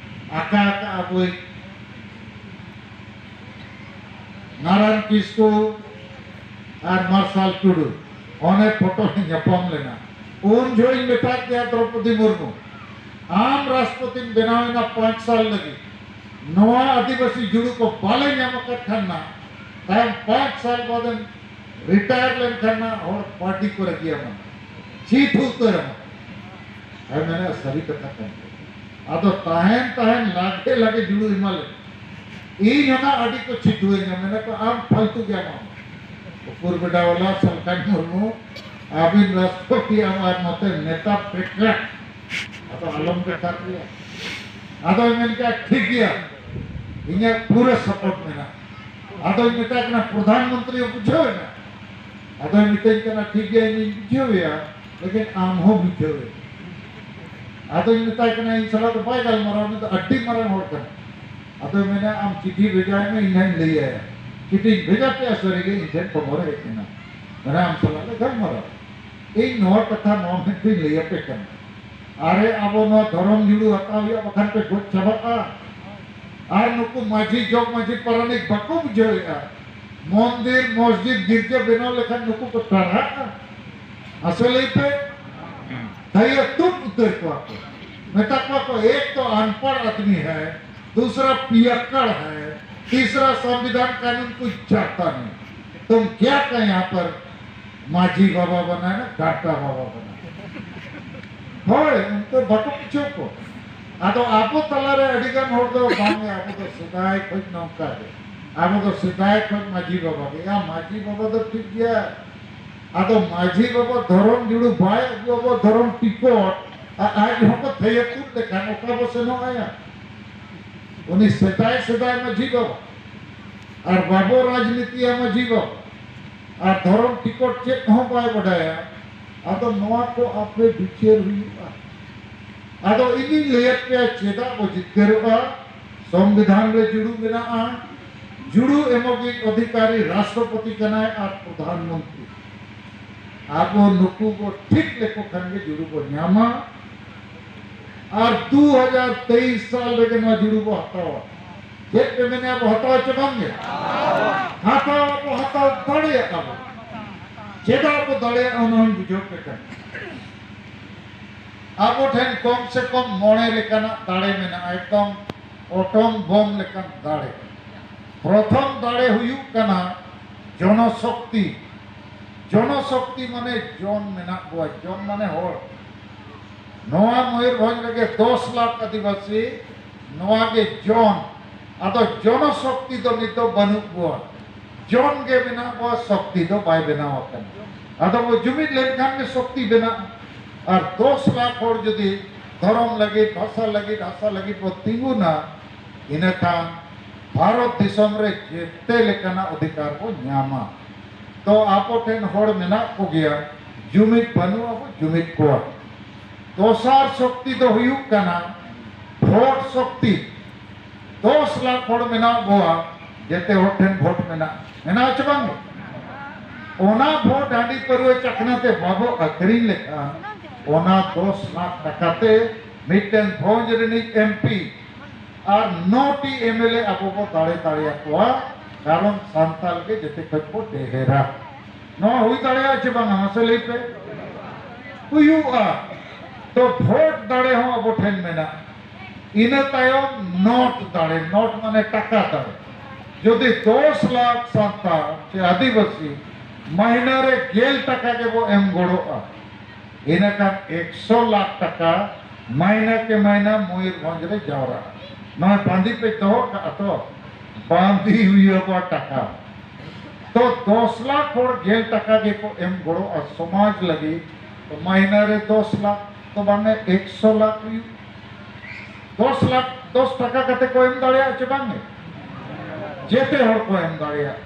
ᱟᱸᱠᱟ ᱟᱠᱟᱫᱼᱟ ᱵᱳᱭ᱾ ᱱᱟᱨᱟᱭᱚᱱ ᱠᱤᱥᱠᱩ ᱟᱨ ᱢᱟᱨᱥᱟᱞ ᱴᱩᱰᱩ, ᱚᱱᱮ ᱯᱷᱳᱴᱳ ᱨᱮ ᱧᱟᱯᱟᱢ ᱞᱮᱱᱟ᱾ ᱩᱱ ᱡᱚᱦᱚᱜ ᱤᱧ ᱢᱮᱛᱟᱫ ᱫᱮᱭᱟ, ᱫᱨᱚᱯᱚᱫᱤ ᱢᱩᱨᱢᱩ, ᱟᱢ ᱨᱟᱥᱴᱨᱚᱯᱚᱛᱤᱢ ᱵᱮᱱᱟᱣ ᱮᱱᱟ ᱯᱟᱸᱪ ᱥᱟᱞ ᱞᱟᱹᱜᱤᱫ, ᱱᱚᱣᱟ ᱟᱹᱫᱤᱵᱟᱹᱥᱤ ᱡᱩᱲᱩ ᱠᱚ ᱵᱟᱞᱮ ᱧᱟᱢ ᱟᱠᱟᱫ ᱠᱷᱟᱱ ᱱᱟ, ᱛᱟᱭᱚᱢ ᱯᱟᱸᱪ ᱥᱟᱞ ᱵᱟᱫᱮᱢ ᱨᱤᱴᱟᱭᱟᱨ ᱞᱮᱱᱠᱷᱟᱱ ᱱᱟ ᱦᱚᱲ ᱯᱟᱨᱴᱤ ᱠᱚ ᱨᱟᱹᱜᱤᱭᱟᱢᱟ, ᱪᱷᱤ ᱛᱷᱩ ᱩᱛᱟᱹᱨᱟᱢᱟ᱾ ᱦᱮᱸ, ᱢᱮᱱᱮᱫ ᱥᱟᱹᱨᱤ ᱠᱟᱛᱷᱟ ᱠᱟᱱ ᱜᱮᱭᱟ᱾ ᱟᱫᱚ ᱛᱟᱦᱮᱱ ᱛᱟᱦᱮᱱ ᱞᱟᱜᱮ ᱞᱟᱜᱮ ᱡᱩᱲᱩ ᱮᱢᱟ ᱞᱮ᱾ ᱤᱧ ᱚᱱᱟ ᱟᱹᱰᱤ ᱠᱚ ᱪᱷᱤᱛᱩᱭᱟᱹᱧᱟ, ᱢᱮᱱᱟ ᱠᱚ, "ᱟᱢ ᱯᱷᱟᱞᱛᱩ ᱜᱮᱭᱟᱢ ᱟᱢ᱾ ᱩᱠᱩᱨ ᱵᱮᱰᱟ ᱵᱟᱞᱟ ᱥᱟᱞᱠᱷᱟᱱ ᱢᱩᱨᱢᱩ, ᱟᱹᱵᱤᱱ ᱨᱟᱥᱴᱨᱚᱯᱚᱛᱤ ᱟᱢ ᱟᱨ ᱱᱚᱛᱮ ᱱᱮᱛᱟ ᱯᱮᱴᱨᱟ, ᱟᱫᱚ ᱟᱞᱚᱢ ᱵᱮᱠᱟᱨ ᱜᱮᱭᱟ᱾" ᱟᱫᱚᱭ ᱢᱮᱱ ᱠᱮᱫᱟ, "ᱴᱷᱤᱠ ᱜᱮᱭᱟ, ᱤᱧᱟᱹᱜ ᱯᱩᱨᱟᱹ ᱥᱟᱯᱳᱨᱴ ᱢᱮᱱᱟᱜᱼᱟ᱾" ᱟᱫᱚᱧ ᱢᱮᱛᱟᱭ ᱠᱟᱱᱟ, "ᱯᱨᱚᱫᱷᱟᱱ ᱢᱚᱱᱛᱨᱤ ᱵᱩᱡᱷᱟᱹᱣ ᱮᱱᱟ?" ᱟᱫᱚᱭ ᱢᱤᱛᱟᱹᱧ ᱠᱟᱱᱟ, "ᱴᱷᱤᱠ ᱜᱮᱭᱟ, ᱤᱧᱤᱧ ᱵᱩᱡᱷᱟᱹᱣ ᱮᱭᱟ, ᱞᱮᱠᱤᱱ ᱟᱢ ᱦᱚᱸ ᱵᱩᱡᱷᱟᱹᱣ ᱮ᱾" ᱟᱫᱚᱧ ᱢᱮᱛᱟᱭ ᱠᱟᱱᱟ, "ᱤᱧ ᱥᱟᱞᱟᱜ ᱫᱚ ᱵᱟᱭ ᱜᱟᱞᱢᱟᱨᱟᱣᱟ, ᱩᱱᱤ ᱫᱚ ᱟᱹᱰᱤ ᱢᱟᱨᱟᱝ ᱦᱚᱲ ᱠᱟᱱᱟ᱾" ᱟᱫᱚᱭ ᱢᱮᱱᱟ, "ᱟᱢ ᱪᱤᱴᱷᱤ ᱵᱷᱮᱡᱟᱭ ᱢᱮ, ᱤᱧ ᱦᱟᱸᱜ ᱤᱧ ᱞᱟᱹᱭ ᱟᱭᱟ᱾" ᱪᱤᱴᱷᱤᱧ ᱵᱷᱮᱡᱟ ᱠᱮᱫᱼᱟ, ᱥᱟᱹᱨᱤᱜᱮ ᱤᱧ ᱴᱷᱮᱱ ᱠᱷᱚᱵᱚᱨ ᱦᱮᱡ ᱮᱱᱟ, ᱢᱮᱱᱟ, "ᱟᱢ ᱥᱟᱞᱟᱜ ᱞᱮ ᱜᱟᱞᱢᱟᱨᱟᱣᱟ᱾" ᱤᱧ ᱱᱚᱣᱟ ᱠᱟᱛᱷᱟ ᱱᱚᱣᱟ ᱢᱮᱱᱛᱮᱧ ᱞᱟᱹᱭ ᱟᱯᱮ ᱠᱟᱱᱟ, ᱟᱨᱮ, ᱟᱵᱚ ᱱᱚᱣᱟ ᱫᱷᱚᱨᱚᱢ ᱡᱩᱲᱩ ᱦᱟᱛᱟᱣ ᱦᱩᱭᱩᱜᱼᱟ, ᱵᱟᱠᱷᱟᱱ ᱯᱮ ᱜᱚᱡ ᱪᱟᱵᱟᱜᱼᱟ᱾ ᱟᱨ ᱱᱩᱠᱩ ᱢᱟᱹᱡᱷᱤ, ᱡᱚᱜᱽ ᱢᱟᱹᱡᱷᱤ, ᱯᱟᱨᱟᱱᱤᱠ ᱵᱟᱠᱚ ᱵᱩᱡᱷᱟᱹᱣᱮᱫᱼᱟ᱾ ᱢᱚᱱᱫᱤᱨ, ᱢᱚᱥᱡᱤᱫ, ᱜᱤᱨᱡᱟᱹ ᱵᱮᱱᱟᱣ ᱞᱮᱠᱷᱟᱱ ᱱᱩᱠᱩ ᱠᱚ ᱴᱟᱨᱦᱟᱜᱼᱟ᱾ ᱟᱥᱚᱞᱮ ᱯᱮ ᱛᱷᱟᱹᱭᱟᱹ ᱛᱩᱫ ᱩᱛᱟᱹᱨ ᱠᱚᱣᱟ ᱠᱚ᱾ ᱢᱮᱛᱟ ᱠᱚᱣᱟ ᱠᱚ, "एक तो अनपढ़ आदमी है, दूसरा पियक्कड़ है, तीसरा संविधान कानून कुछ जानता नहीं। तुम क्या कहें यहाँ पर?" ᱢᱟᱹᱡᱷᱤ ᱵᱟᱵᱟ ᱵᱮᱱᱟᱣᱮᱱᱟ, ᱰᱟᱴᱟ ᱵᱟᱵᱟ ᱵᱮᱱᱟᱣᱮᱱᱟ᱾ ᱦᱳᱭ, ᱩᱱᱠᱩ ᱵᱟᱠᱚ ᱵᱩᱡᱷᱟᱹᱣ ᱠᱚ᱾ ᱟᱫᱚ ᱟᱵᱚ ᱛᱟᱞᱟᱨᱮ ᱟᱹᱰᱤ ᱜᱟᱱ ᱦᱚᱲ ᱫᱚ, "ᱵᱟᱝ ᱜᱮ, ᱟᱵᱚ ᱫᱚ ᱥᱮᱫᱟᱭ ᱠᱷᱚᱱ ᱱᱚᱝᱠᱟ ᱜᱮ, ᱟᱵᱚ ᱫᱚ ᱥᱮᱫᱟᱭ ᱠᱷᱚᱱ ᱢᱟᱹᱡᱷᱤ ᱵᱟᱵᱟ ᱜᱮ᱾" ᱭᱟ, ᱢᱟᱹᱡᱷᱤ ᱵᱟᱵᱟ ᱫᱚ ᱴᱷᱤᱠ ᱜᱮᱭᱟ, ᱟᱫᱚ ᱢᱟᱹᱡᱷᱤ ᱵᱟᱵᱟ ᱫᱷᱚᱨᱚᱢ ᱡᱩᱲᱩ ᱵᱟᱭ ᱟᱹᱜᱩ ᱟᱵᱚ ᱫᱷᱚᱨᱚᱢ ᱴᱤᱠᱚᱴ, ᱟᱨ ᱟᱡ ᱦᱚᱸ ᱠᱚ ᱛᱷᱟᱹᱭᱟᱹ ᱛᱩᱫ ᱞᱮᱠᱷᱟᱱ ᱚᱠᱟ ᱵᱚ ᱥᱮᱱᱚᱜ ᱟᱭᱟ? ᱩᱱᱤ ᱥᱮᱫᱟᱭ ᱥᱮᱫᱟᱭ ᱢᱟᱹᱡᱷᱤ ᱵᱟᱵᱟ, ᱟᱨ ᱵᱟᱵᱚ ᱨᱟᱡᱽᱱᱤᱛᱤᱭᱟ ᱢᱟᱹᱡᱷᱤ ᱵᱟᱵᱟ, ᱟᱨ ᱫᱷᱚᱨᱚᱢ ᱴᱤᱠᱚᱴ ᱪᱮᱫ ᱦᱚᱸ ᱵᱟᱭ ᱵᱟᱰᱟᱭᱟ᱾ ᱟᱫᱚ ᱱᱚᱣᱟ ᱠᱚ ᱟᱯᱮ ᱵᱤᱪᱟᱹᱨ ᱦᱩᱭᱩᱜᱼᱟ᱾ ᱟᱫᱚ ᱤᱧᱤᱧ ᱞᱟᱹᱭᱟᱫ ᱯᱮᱭᱟ ᱪᱮᱫᱟᱜ ᱵᱚ ᱡᱤᱛᱠᱟᱹᱨᱚᱜᱼᱟ᱾ ᱥᱚᱝᱵᱤᱫᱷᱟᱱ ᱨᱮ ᱡᱩᱲᱩ ᱢᱮᱱᱟᱜᱼᱟ, ᱡᱩᱲᱩ ᱮᱢᱚᱜᱤᱡ ᱚᱫᱷᱤᱠᱟᱨᱤ ᱨᱟᱥᱴᱨᱚᱯᱚᱛᱤ ᱠᱟᱱᱟᱭ ᱟᱨ ᱯᱨᱚᱫᱷᱟᱱ ᱢᱚᱱᱛᱨᱤ᱾ ᱟᱵᱚ ᱱᱩᱠᱩ ᱵᱚ ᱴᱷᱤᱠ ᱞᱮᱠᱚ ᱠᱷᱟᱱ ᱜᱮ ᱡᱩᱲᱩ ᱵᱚ ᱧᱟᱢᱟ᱾ ᱟᱨ ᱫᱩ ᱦᱟᱡᱟᱨ ᱛᱮᱭᱤᱥ ᱥᱟᱞ ᱨᱮᱜᱮ ᱱᱚᱣᱟ ᱡᱩᱲᱩ ᱵᱚ ᱦᱟᱛᱟᱣᱟ᱾ ᱪᱮᱫ ᱯᱮ ᱢᱮᱱᱮᱫᱼᱟ, ᱵᱚ ᱦᱟᱛᱟᱣᱟ ᱪᱮ ᱵᱟᱝ ᱜᱮ? ᱦᱟᱛᱟᱣ ᱟᱵᱚ, ᱦᱟᱛᱟᱣ ᱫᱟᱲᱮᱭᱟᱜᱼᱟ ᱵᱚ᱾ ᱪᱮᱫᱟᱜ ᱵᱚ ᱫᱟᱲᱮᱭᱟᱜᱼᱟ, ᱚᱱᱟ ᱦᱚᱸᱧ ᱵᱩᱡᱷᱟᱹᱣ ᱯᱮ ᱠᱟᱱᱟ᱾ ᱟᱵᱚ ᱴᱷᱮᱱ ᱠᱚᱢ ᱥᱮ ᱠᱚᱢ ᱢᱚᱬᱮ ᱞᱮᱠᱟᱱᱟᱜ ᱫᱟᱲᱮ ᱢᱮᱱᱟᱜᱼᱟ, ᱮᱠᱫᱚᱢ ᱚᱴᱚᱢ ᱵᱚᱢ ᱞᱮᱠᱟᱱ ᱫᱟᱲᱮ᱾ ᱯᱨᱚᱛᱷᱚᱢ ᱫᱟᱲᱮ ᱦᱩᱭᱩᱜ ᱠᱟᱱᱟ ᱡᱚᱱᱚᱥᱚᱠᱛᱤ᱾ ᱡᱚᱱᱚᱥᱚᱠᱛᱤ ᱢᱟᱱᱮ ᱡᱚᱱ ᱢᱮᱱᱟᱜ ᱠᱚᱣᱟ, ᱡᱚᱱ ᱢᱟᱱᱮ ᱦᱚᱲ᱾ ᱱᱚᱣᱟ ᱢᱚᱭᱩᱨᱵᱷᱚᱸᱡᱽ ᱨᱮᱜᱮ ᱫᱚᱥ ᱞᱟᱠᱷ ᱟᱹᱫᱤᱵᱟᱹᱥᱤ, ᱱᱚᱣᱟ ᱜᱮ ᱡᱚᱱ᱾ ᱟᱫᱚ ᱡᱚᱱᱚᱥᱚᱠᱛᱤ ᱫᱚ ᱱᱤᱛ ᱫᱚ ᱵᱟᱹᱱᱩᱜ ᱠᱚᱣᱟ, ᱡᱚᱱ ᱜᱮ ᱢᱮᱱᱟᱜ ᱠᱚᱣᱟ, ᱥᱚᱠᱛᱤ ᱫᱚ ᱵᱟᱭ ᱵᱮᱱᱟᱣ ᱟᱠᱟᱱᱟ᱾ ᱟᱫᱚ ᱵᱚ ᱡᱩᱢᱤᱫ ᱞᱮᱱᱠᱷᱟᱱ ᱜᱮ ᱥᱚᱠᱛᱤ ᱵᱮᱱᱟᱜᱼᱟ᱾ ᱟᱨ ᱫᱚᱥ ᱞᱟᱠᱷ ᱦᱚᱲ ᱡᱩᱫᱤ ᱫᱷᱚᱨᱚᱢ ᱞᱟᱹᱜᱤᱫ, ᱵᱷᱟᱥᱟ ᱞᱟᱹᱜᱤᱫ, ᱦᱟᱥᱟ ᱞᱟᱹᱜᱤᱫ ᱵᱚ ᱛᱤᱸᱜᱩᱱᱟ, ᱤᱱᱟᱹᱠᱷᱟᱱ ᱵᱷᱟᱨᱚᱛ ᱫᱤᱥᱚᱢ ᱨᱮ ᱡᱮᱛᱮ ᱞᱮᱠᱟᱱᱟᱜ ᱚᱫᱷᱤᱠᱟᱨ ᱵᱚ ᱧᱟᱢᱟ᱾ ᱛᱚ ᱟᱵᱚ ᱴᱷᱮᱱ ᱦᱚᱲ ᱢᱮᱱᱟᱜ ᱠᱚᱜᱮᱭᱟ, ᱡᱩᱢᱤᱫ ᱵᱟᱹᱱᱩᱜᱼᱟ, ᱵᱚ ᱡᱩᱢᱤᱫ ᱠᱚᱣᱟ᱾ ᱫᱚᱥᱟᱨ ᱥᱚᱠᱛᱤ ᱫᱚ ᱦᱩᱭᱩᱜ ᱠᱟᱱᱟ ᱵᱷᱳᱴ ᱥᱚᱠᱛᱤ᱾ ᱫᱚᱥ ᱞᱟᱠᱷ ᱦᱚᱲ ᱢᱮᱱᱟᱜ ᱵᱚᱣᱟ, ᱡᱮᱛᱮ ᱦᱚᱲ ᱴᱷᱮᱱ ᱵᱷᱳᱴ ᱢᱮᱱᱟᱜᱼᱟ, ᱢᱮᱱᱟᱜᱼᱟ ᱪᱮ ᱵᱟᱝ? ᱚᱱᱟ ᱵᱷᱳᱴ ᱦᱟᱺᱰᱤ ᱯᱟᱹᱨᱣᱟᱹ ᱪᱟᱠᱷᱱᱟ ᱛᱮ ᱵᱟᱵᱚ ᱟᱹᱠᱷᱨᱤᱧ ᱞᱮᱠᱷᱟᱱ, ᱚᱱᱟ ᱫᱚᱥ ᱞᱟᱠᱷ ᱴᱟᱠᱟ ᱛᱮ ᱢᱤᱫᱴᱮᱱ ᱵᱷᱚᱸᱡᱽ ᱨᱤᱱᱤᱡ M P R nine T M L A ᱟᱵᱚ ᱵᱚ ᱫᱟᱲᱮ ᱫᱟᱲᱮᱭᱟᱠᱚᱣᱟ᱾ ᱠᱟᱨᱚᱱ ᱥᱟᱱᱛᱟᱲ ᱜᱮ ᱡᱮᱛᱮ ᱠᱷᱚᱱ ᱠᱚ ᱰᱷᱮᱨᱟ᱾ ᱱᱚᱣᱟ ᱦᱩᱭ ᱫᱟᱲᱮᱭᱟᱜᱼᱟ ᱪᱮ ᱵᱟᱝᱟ? ᱢᱟᱥᱮ ᱞᱟᱹᱭ ᱯᱮ᱾ ᱦᱩᱭᱩᱜᱼᱟ᱾ ᱛᱚ ᱵᱷᱳᱴ ᱫᱟᱲᱮ ᱦᱚᱸ ᱟᱵᱚ ᱴᱷᱮᱱ ᱢᱮᱱᱟᱜᱼᱟ᱾ ᱤᱱᱟᱹ ᱛᱟᱭᱚᱢ ᱱᱳᱴ ᱫᱟᱲᱮ, ᱱᱳᱴ ᱢᱟᱱᱮ ᱴᱟᱠᱟ ᱫᱟᱲᱮ᱾ ᱡᱩᱫᱤ ᱫᱚᱥ ᱞᱟᱠᱷ ᱥᱟᱱᱛᱟᱲ ᱥᱮ ᱟᱹᱫᱤᱵᱟᱹᱥᱤ ᱢᱟᱹᱦᱱᱟᱹ ᱨᱮ ᱜᱮᱞ ᱴᱟᱠᱟ ᱜᱮᱵᱚ ᱮᱢ ᱜᱚᱲᱚᱜᱼᱟ, ᱤᱱᱟᱹᱠᱷᱟᱱ ᱮᱠᱥᱚ ᱞᱟᱠᱷ ᱴᱟᱠᱟ ᱢᱟᱹᱦᱱᱟᱹ ᱠᱮ ᱢᱟᱹᱦᱱᱟᱹ ᱢᱚᱭᱩᱨᱵᱷᱚᱸᱡᱽ ᱨᱮ ᱡᱟᱣᱨᱟᱜᱼᱟ᱾ ᱱᱚᱣᱟ ᱵᱟᱸᱫᱤ ᱯᱮ ᱫᱚᱦᱚ ᱠᱟᱜᱼᱟ ᱛᱚ, ᱵᱟᱸᱫᱤ ᱦᱩᱭᱩᱜᱼᱟ ᱴᱟᱠᱟ᱾ ᱛᱚ ᱫᱚᱥ ᱞᱟᱠᱷ ᱦᱚᱲ ᱜᱮᱞ ᱴᱟᱠᱟ ᱜᱮᱠᱚ ᱮᱢ ᱜᱚᱲᱚᱜᱼᱟ ᱥᱚᱢᱟᱡᱽ ᱞᱟᱹᱜᱤᱫ, ᱛᱚ ᱢᱟᱹᱦᱱᱟᱹ ᱨᱮ ᱫᱚᱥ ᱞᱟᱠᱷ ᱛᱚ ᱵᱟᱝ, ᱮᱠᱥᱚ ᱞᱟᱠᱷ ᱦᱩᱭᱩᱜ᱾ ᱫᱚᱥ ᱞᱟᱠᱷ ᱫᱚᱥ ᱴᱟᱠᱟ ᱠᱟᱛᱮ ᱠᱚ ᱮᱢ ᱫᱟᱲᱮᱭᱟᱜᱼᱟ ᱪᱮ ᱵᱟᱝ? ᱡᱮᱛᱮ ᱦᱚᱲ ᱠᱚ ᱮᱢ ᱫᱟᱲᱮᱭᱟᱜᱼᱟ᱾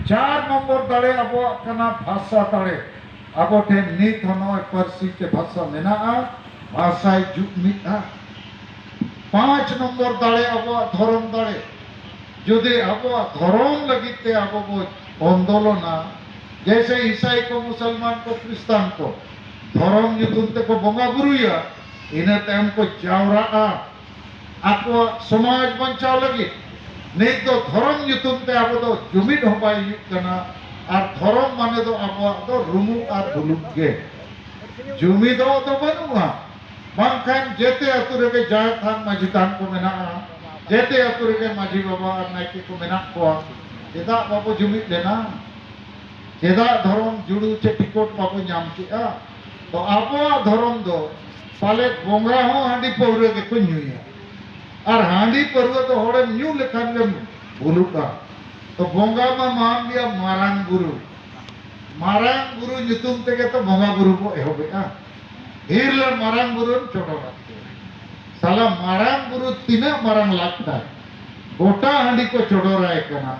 ᱪᱟᱨ ᱱᱚᱢᱵᱚᱨ ᱫᱟᱲᱮ ᱟᱵᱚᱣᱟᱜ ᱠᱟᱱᱟ ᱵᱷᱟᱥᱟ ᱫᱟᱲᱮ᱾ ᱟᱵᱚ ᱴᱷᱮᱱ ᱱᱤᱛ ᱦᱚᱸ ᱱᱚᱜᱼᱚᱭ ᱯᱟᱹᱨᱥᱤ ᱪᱮ ᱵᱷᱟᱥᱟ ᱢᱮᱱᱟᱜᱼᱟ, ᱵᱷᱟᱥᱟᱭ ᱡᱩᱜ ᱢᱤᱫᱼᱟ᱾ ᱯᱟᱸᱪ ᱱᱚᱢᱵᱚᱨ ᱫᱟᱲᱮ ᱟᱵᱚᱣᱟᱜ ᱫᱷᱚᱨᱚᱢ ᱫᱟᱲᱮ᱾ ᱡᱩᱫᱤ ᱟᱵᱚᱣᱟᱜ ᱫᱷᱚᱨᱚᱢ ᱞᱟᱹᱜᱤᱫ ᱛᱮ ᱟᱵᱚ ᱵᱚ ᱟᱱᱫᱳᱞᱚᱱᱟ, ᱡᱮᱭᱥᱮ ᱤᱥᱟᱭ ᱠᱚ, ᱢᱩᱥᱚᱞᱢᱟᱱ ᱠᱚ, ᱠᱷᱨᱤᱥᱴᱟᱱ ᱠᱚ ᱫᱷᱚᱨᱚᱢ ᱧᱩᱛᱩᱢ ᱛᱮᱠᱚ ᱵᱚᱸᱜᱟ ᱵᱩᱨᱩᱭᱟ, ᱤᱱᱟᱹ ᱛᱟᱭᱚᱢ ᱠᱚ ᱡᱟᱣᱨᱟᱜᱼᱟ ᱟᱠᱚᱣᱟᱜ ᱥᱚᱢᱟᱡᱽ ᱵᱟᱧᱪᱟᱣ ᱞᱟᱹᱜᱤᱫ᱾ ᱱᱤᱛ ᱫᱚ ᱫᱷᱚᱨᱚᱢ ᱧᱩᱛᱩᱢ ᱛᱮ ᱟᱵᱚ ᱫᱚ ᱡᱩᱢᱤᱫ ᱦᱚᱸ ᱵᱟᱭ ᱦᱩᱭᱩᱜ ᱠᱟᱱᱟ, ᱟᱨ ᱫᱷᱚᱨᱚᱢ ᱢᱟᱱᱮ ᱫᱚ ᱟᱵᱚᱣᱟᱜ ᱫᱚ ᱨᱩᱢᱩᱜ ᱟᱨ ᱵᱷᱩᱞᱩᱜ ᱜᱮ᱾ ᱡᱩᱢᱤᱫᱚᱜ ᱫᱚ ᱵᱟᱹᱱᱩᱜᱼᱟ᱾ ᱵᱟᱝᱠᱷᱟᱱ ᱡᱮᱛᱮ ᱟᱹᱛᱩ ᱨᱮᱜᱮ ᱡᱟᱦᱮᱨ ᱛᱷᱟᱱ, ᱢᱟᱹᱡᱷᱤ ᱛᱷᱟᱱ ᱠᱚ ᱢᱮᱱᱟᱜᱼᱟ, ᱡᱮᱛᱮ ᱟᱹᱛᱩ ᱨᱮᱜᱮ ᱢᱟᱹᱡᱷᱤ ᱵᱟᱵᱟ ᱟᱨ ᱱᱟᱭᱠᱮ ᱠᱚ ᱢᱮᱱᱟᱜ ᱠᱚᱣᱟ᱾ ᱪᱮᱫᱟᱜ ᱵᱟᱵᱚ ᱡᱩᱢᱤᱫ ᱞᱮᱱᱟ? ᱪᱮᱫᱟᱜ ᱫᱷᱚᱨᱚᱢ ᱡᱩᱲᱩ ᱪᱮ ᱴᱤᱠᱚᱴ ᱵᱟᱵᱚ ᱧᱟᱢ ᱠᱮᱜᱼᱟ? ᱛᱚ ᱟᱵᱚᱣᱟᱜ ᱫᱷᱚᱨᱚᱢ ᱫᱚ ᱯᱟᱞᱮᱫ ᱵᱚᱸᱜᱟ ᱦᱚᱸ ᱦᱟᱺᱰᱤ ᱯᱟᱹᱣᱨᱟᱹ ᱜᱮᱠᱚ ᱧᱩᱭᱟ᱾ ᱟᱨ ᱦᱟᱺᱰᱤ ᱯᱟᱹᱣᱨᱟᱹ ᱫᱚ ᱦᱚᱲᱮᱢ ᱧᱩ ᱞᱮᱠᱷᱟᱱ ᱜᱮᱢ ᱵᱷᱩᱞᱩᱜᱼᱟ᱾ ᱛᱚ ᱵᱚᱸᱜᱟ ᱢᱟ ᱢᱟᱱ ᱜᱮᱭᱟ ᱢᱟᱨᱟᱝ ᱵᱩᱨᱩ᱾ ᱢᱟᱨᱟᱝ ᱵᱩᱨᱩ ᱧᱩᱛᱩᱢ ᱛᱮᱜᱮ ᱛᱚ ᱵᱚᱸᱜᱟ ᱵᱩᱨᱩ ᱵᱚ ᱮᱦᱚᱵᱮᱜᱼᱟ᱾ ᱦᱤᱨ ᱞᱮ ᱢᱟᱨᱟᱝ ᱵᱩᱨᱩᱢ ᱪᱚᱰᱚᱨᱟ᱾ ᱥᱟᱞᱟ ᱢᱟᱨᱟᱝ ᱵᱩᱨᱩ ᱛᱤᱱᱟᱹᱜ ᱢᱟᱨᱟᱝ ᱞᱟᱡ ᱛᱟᱭ? ᱜᱚᱴᱟ ᱦᱟᱺᱰᱤ ᱠᱚ ᱪᱚᱰᱚᱨᱟᱭ ᱠᱟᱱᱟ᱾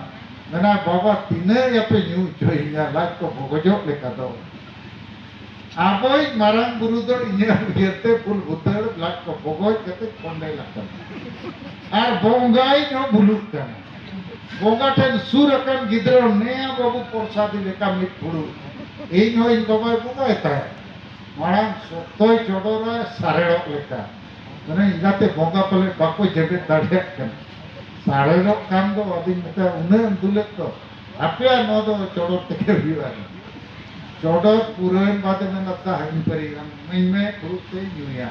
ᱢᱮᱱᱟ, "ᱵᱟᱵᱟ, ᱛᱤᱱᱟᱹᱜ ᱭᱟᱯᱮ ᱧᱩ ᱦᱚᱪᱚᱭᱤᱧᱟ, ᱞᱟᱡ ᱠᱚ ᱵᱚᱜᱚᱡᱚᱜ ᱞᱮᱠᱟ ᱫᱚ?" ᱟᱵᱚᱭᱤᱡ ᱢᱟᱨᱟᱝ ᱵᱩᱨᱩ ᱫᱚ ᱤᱧᱟᱹᱜ ᱩᱭᱦᱟᱹᱨ ᱛᱮ ᱵᱩᱞ ᱵᱷᱩᱛᱟᱹᱲ ᱞᱟᱡ ᱠᱚ ᱵᱚᱜᱚᱡ ᱠᱟᱛᱮ ᱠᱚᱸᱰᱮᱞ ᱟᱠᱟᱱᱟ᱾ ᱟᱨ ᱵᱚᱸᱜᱟᱭᱤᱡ ᱦᱚᱸ ᱵᱩᱞᱩᱜ ᱠᱟᱱᱟ᱾ ᱵᱚᱸᱜᱟ ᱴᱷᱮᱱ ᱥᱩᱨ ᱟᱠᱟᱱ ᱜᱤᱫᱽᱨᱟᱹ ᱱᱮᱭᱟ ᱵᱟᱹᱵᱩ ᱯᱨᱚᱥᱟᱫᱤ ᱞᱮᱠᱟ ᱢᱤᱫ ᱯᱷᱩᱲᱩᱜ᱾ ᱤᱧ ᱦᱚᱸ ᱤᱧ ᱵᱟᱵᱟᱭ ᱵᱚᱸᱜᱟᱭ ᱛᱟᱦᱮᱸᱫ᱾ ᱢᱟᱲᱟᱝ ᱥᱚᱠᱛᱚᱭ ᱪᱚᱰᱚᱨᱟ ᱥᱟᱨᱮᱲᱚᱜ ᱞᱮᱠᱟ᱾ ᱢᱟᱱᱮ ᱮᱸᱜᱟᱛᱮ ᱵᱚᱸᱜᱟ ᱯᱟᱞᱮ ᱵᱟᱠᱚ ᱡᱮᱵᱮᱫ ᱫᱟᱲᱮᱭᱟᱜ ᱠᱟᱱᱟ᱾ ᱥᱟᱨᱮᱲᱚᱜ ᱠᱟᱱ ᱫᱚ ᱟᱫᱚᱧ ᱢᱮᱛᱟᱭᱟ, "ᱩᱱᱟᱹᱜ ᱮᱢ ᱫᱩᱞᱮᱫ ᱫᱚ, ᱟᱯᱮᱭᱟᱜ ᱱᱚᱣᱟ ᱫᱚ ᱪᱚᱰᱚᱨ ᱛᱮᱜᱮ ᱦᱩᱭᱩᱜᱼᱟ᱾ ᱪᱚᱰᱚᱨ ᱯᱩᱨᱟᱹᱣᱮᱱ ᱵᱟᱫᱮ ᱢᱮᱱᱫᱟ, 'ᱫᱟ, ᱦᱟᱹᱧ ᱯᱟᱹᱨᱤ ᱟᱢ ᱤᱢᱟᱹᱧ ᱢᱮ ᱯᱷᱩᱲᱩᱜ ᱛᱮ ᱧᱩᱭᱟ.'"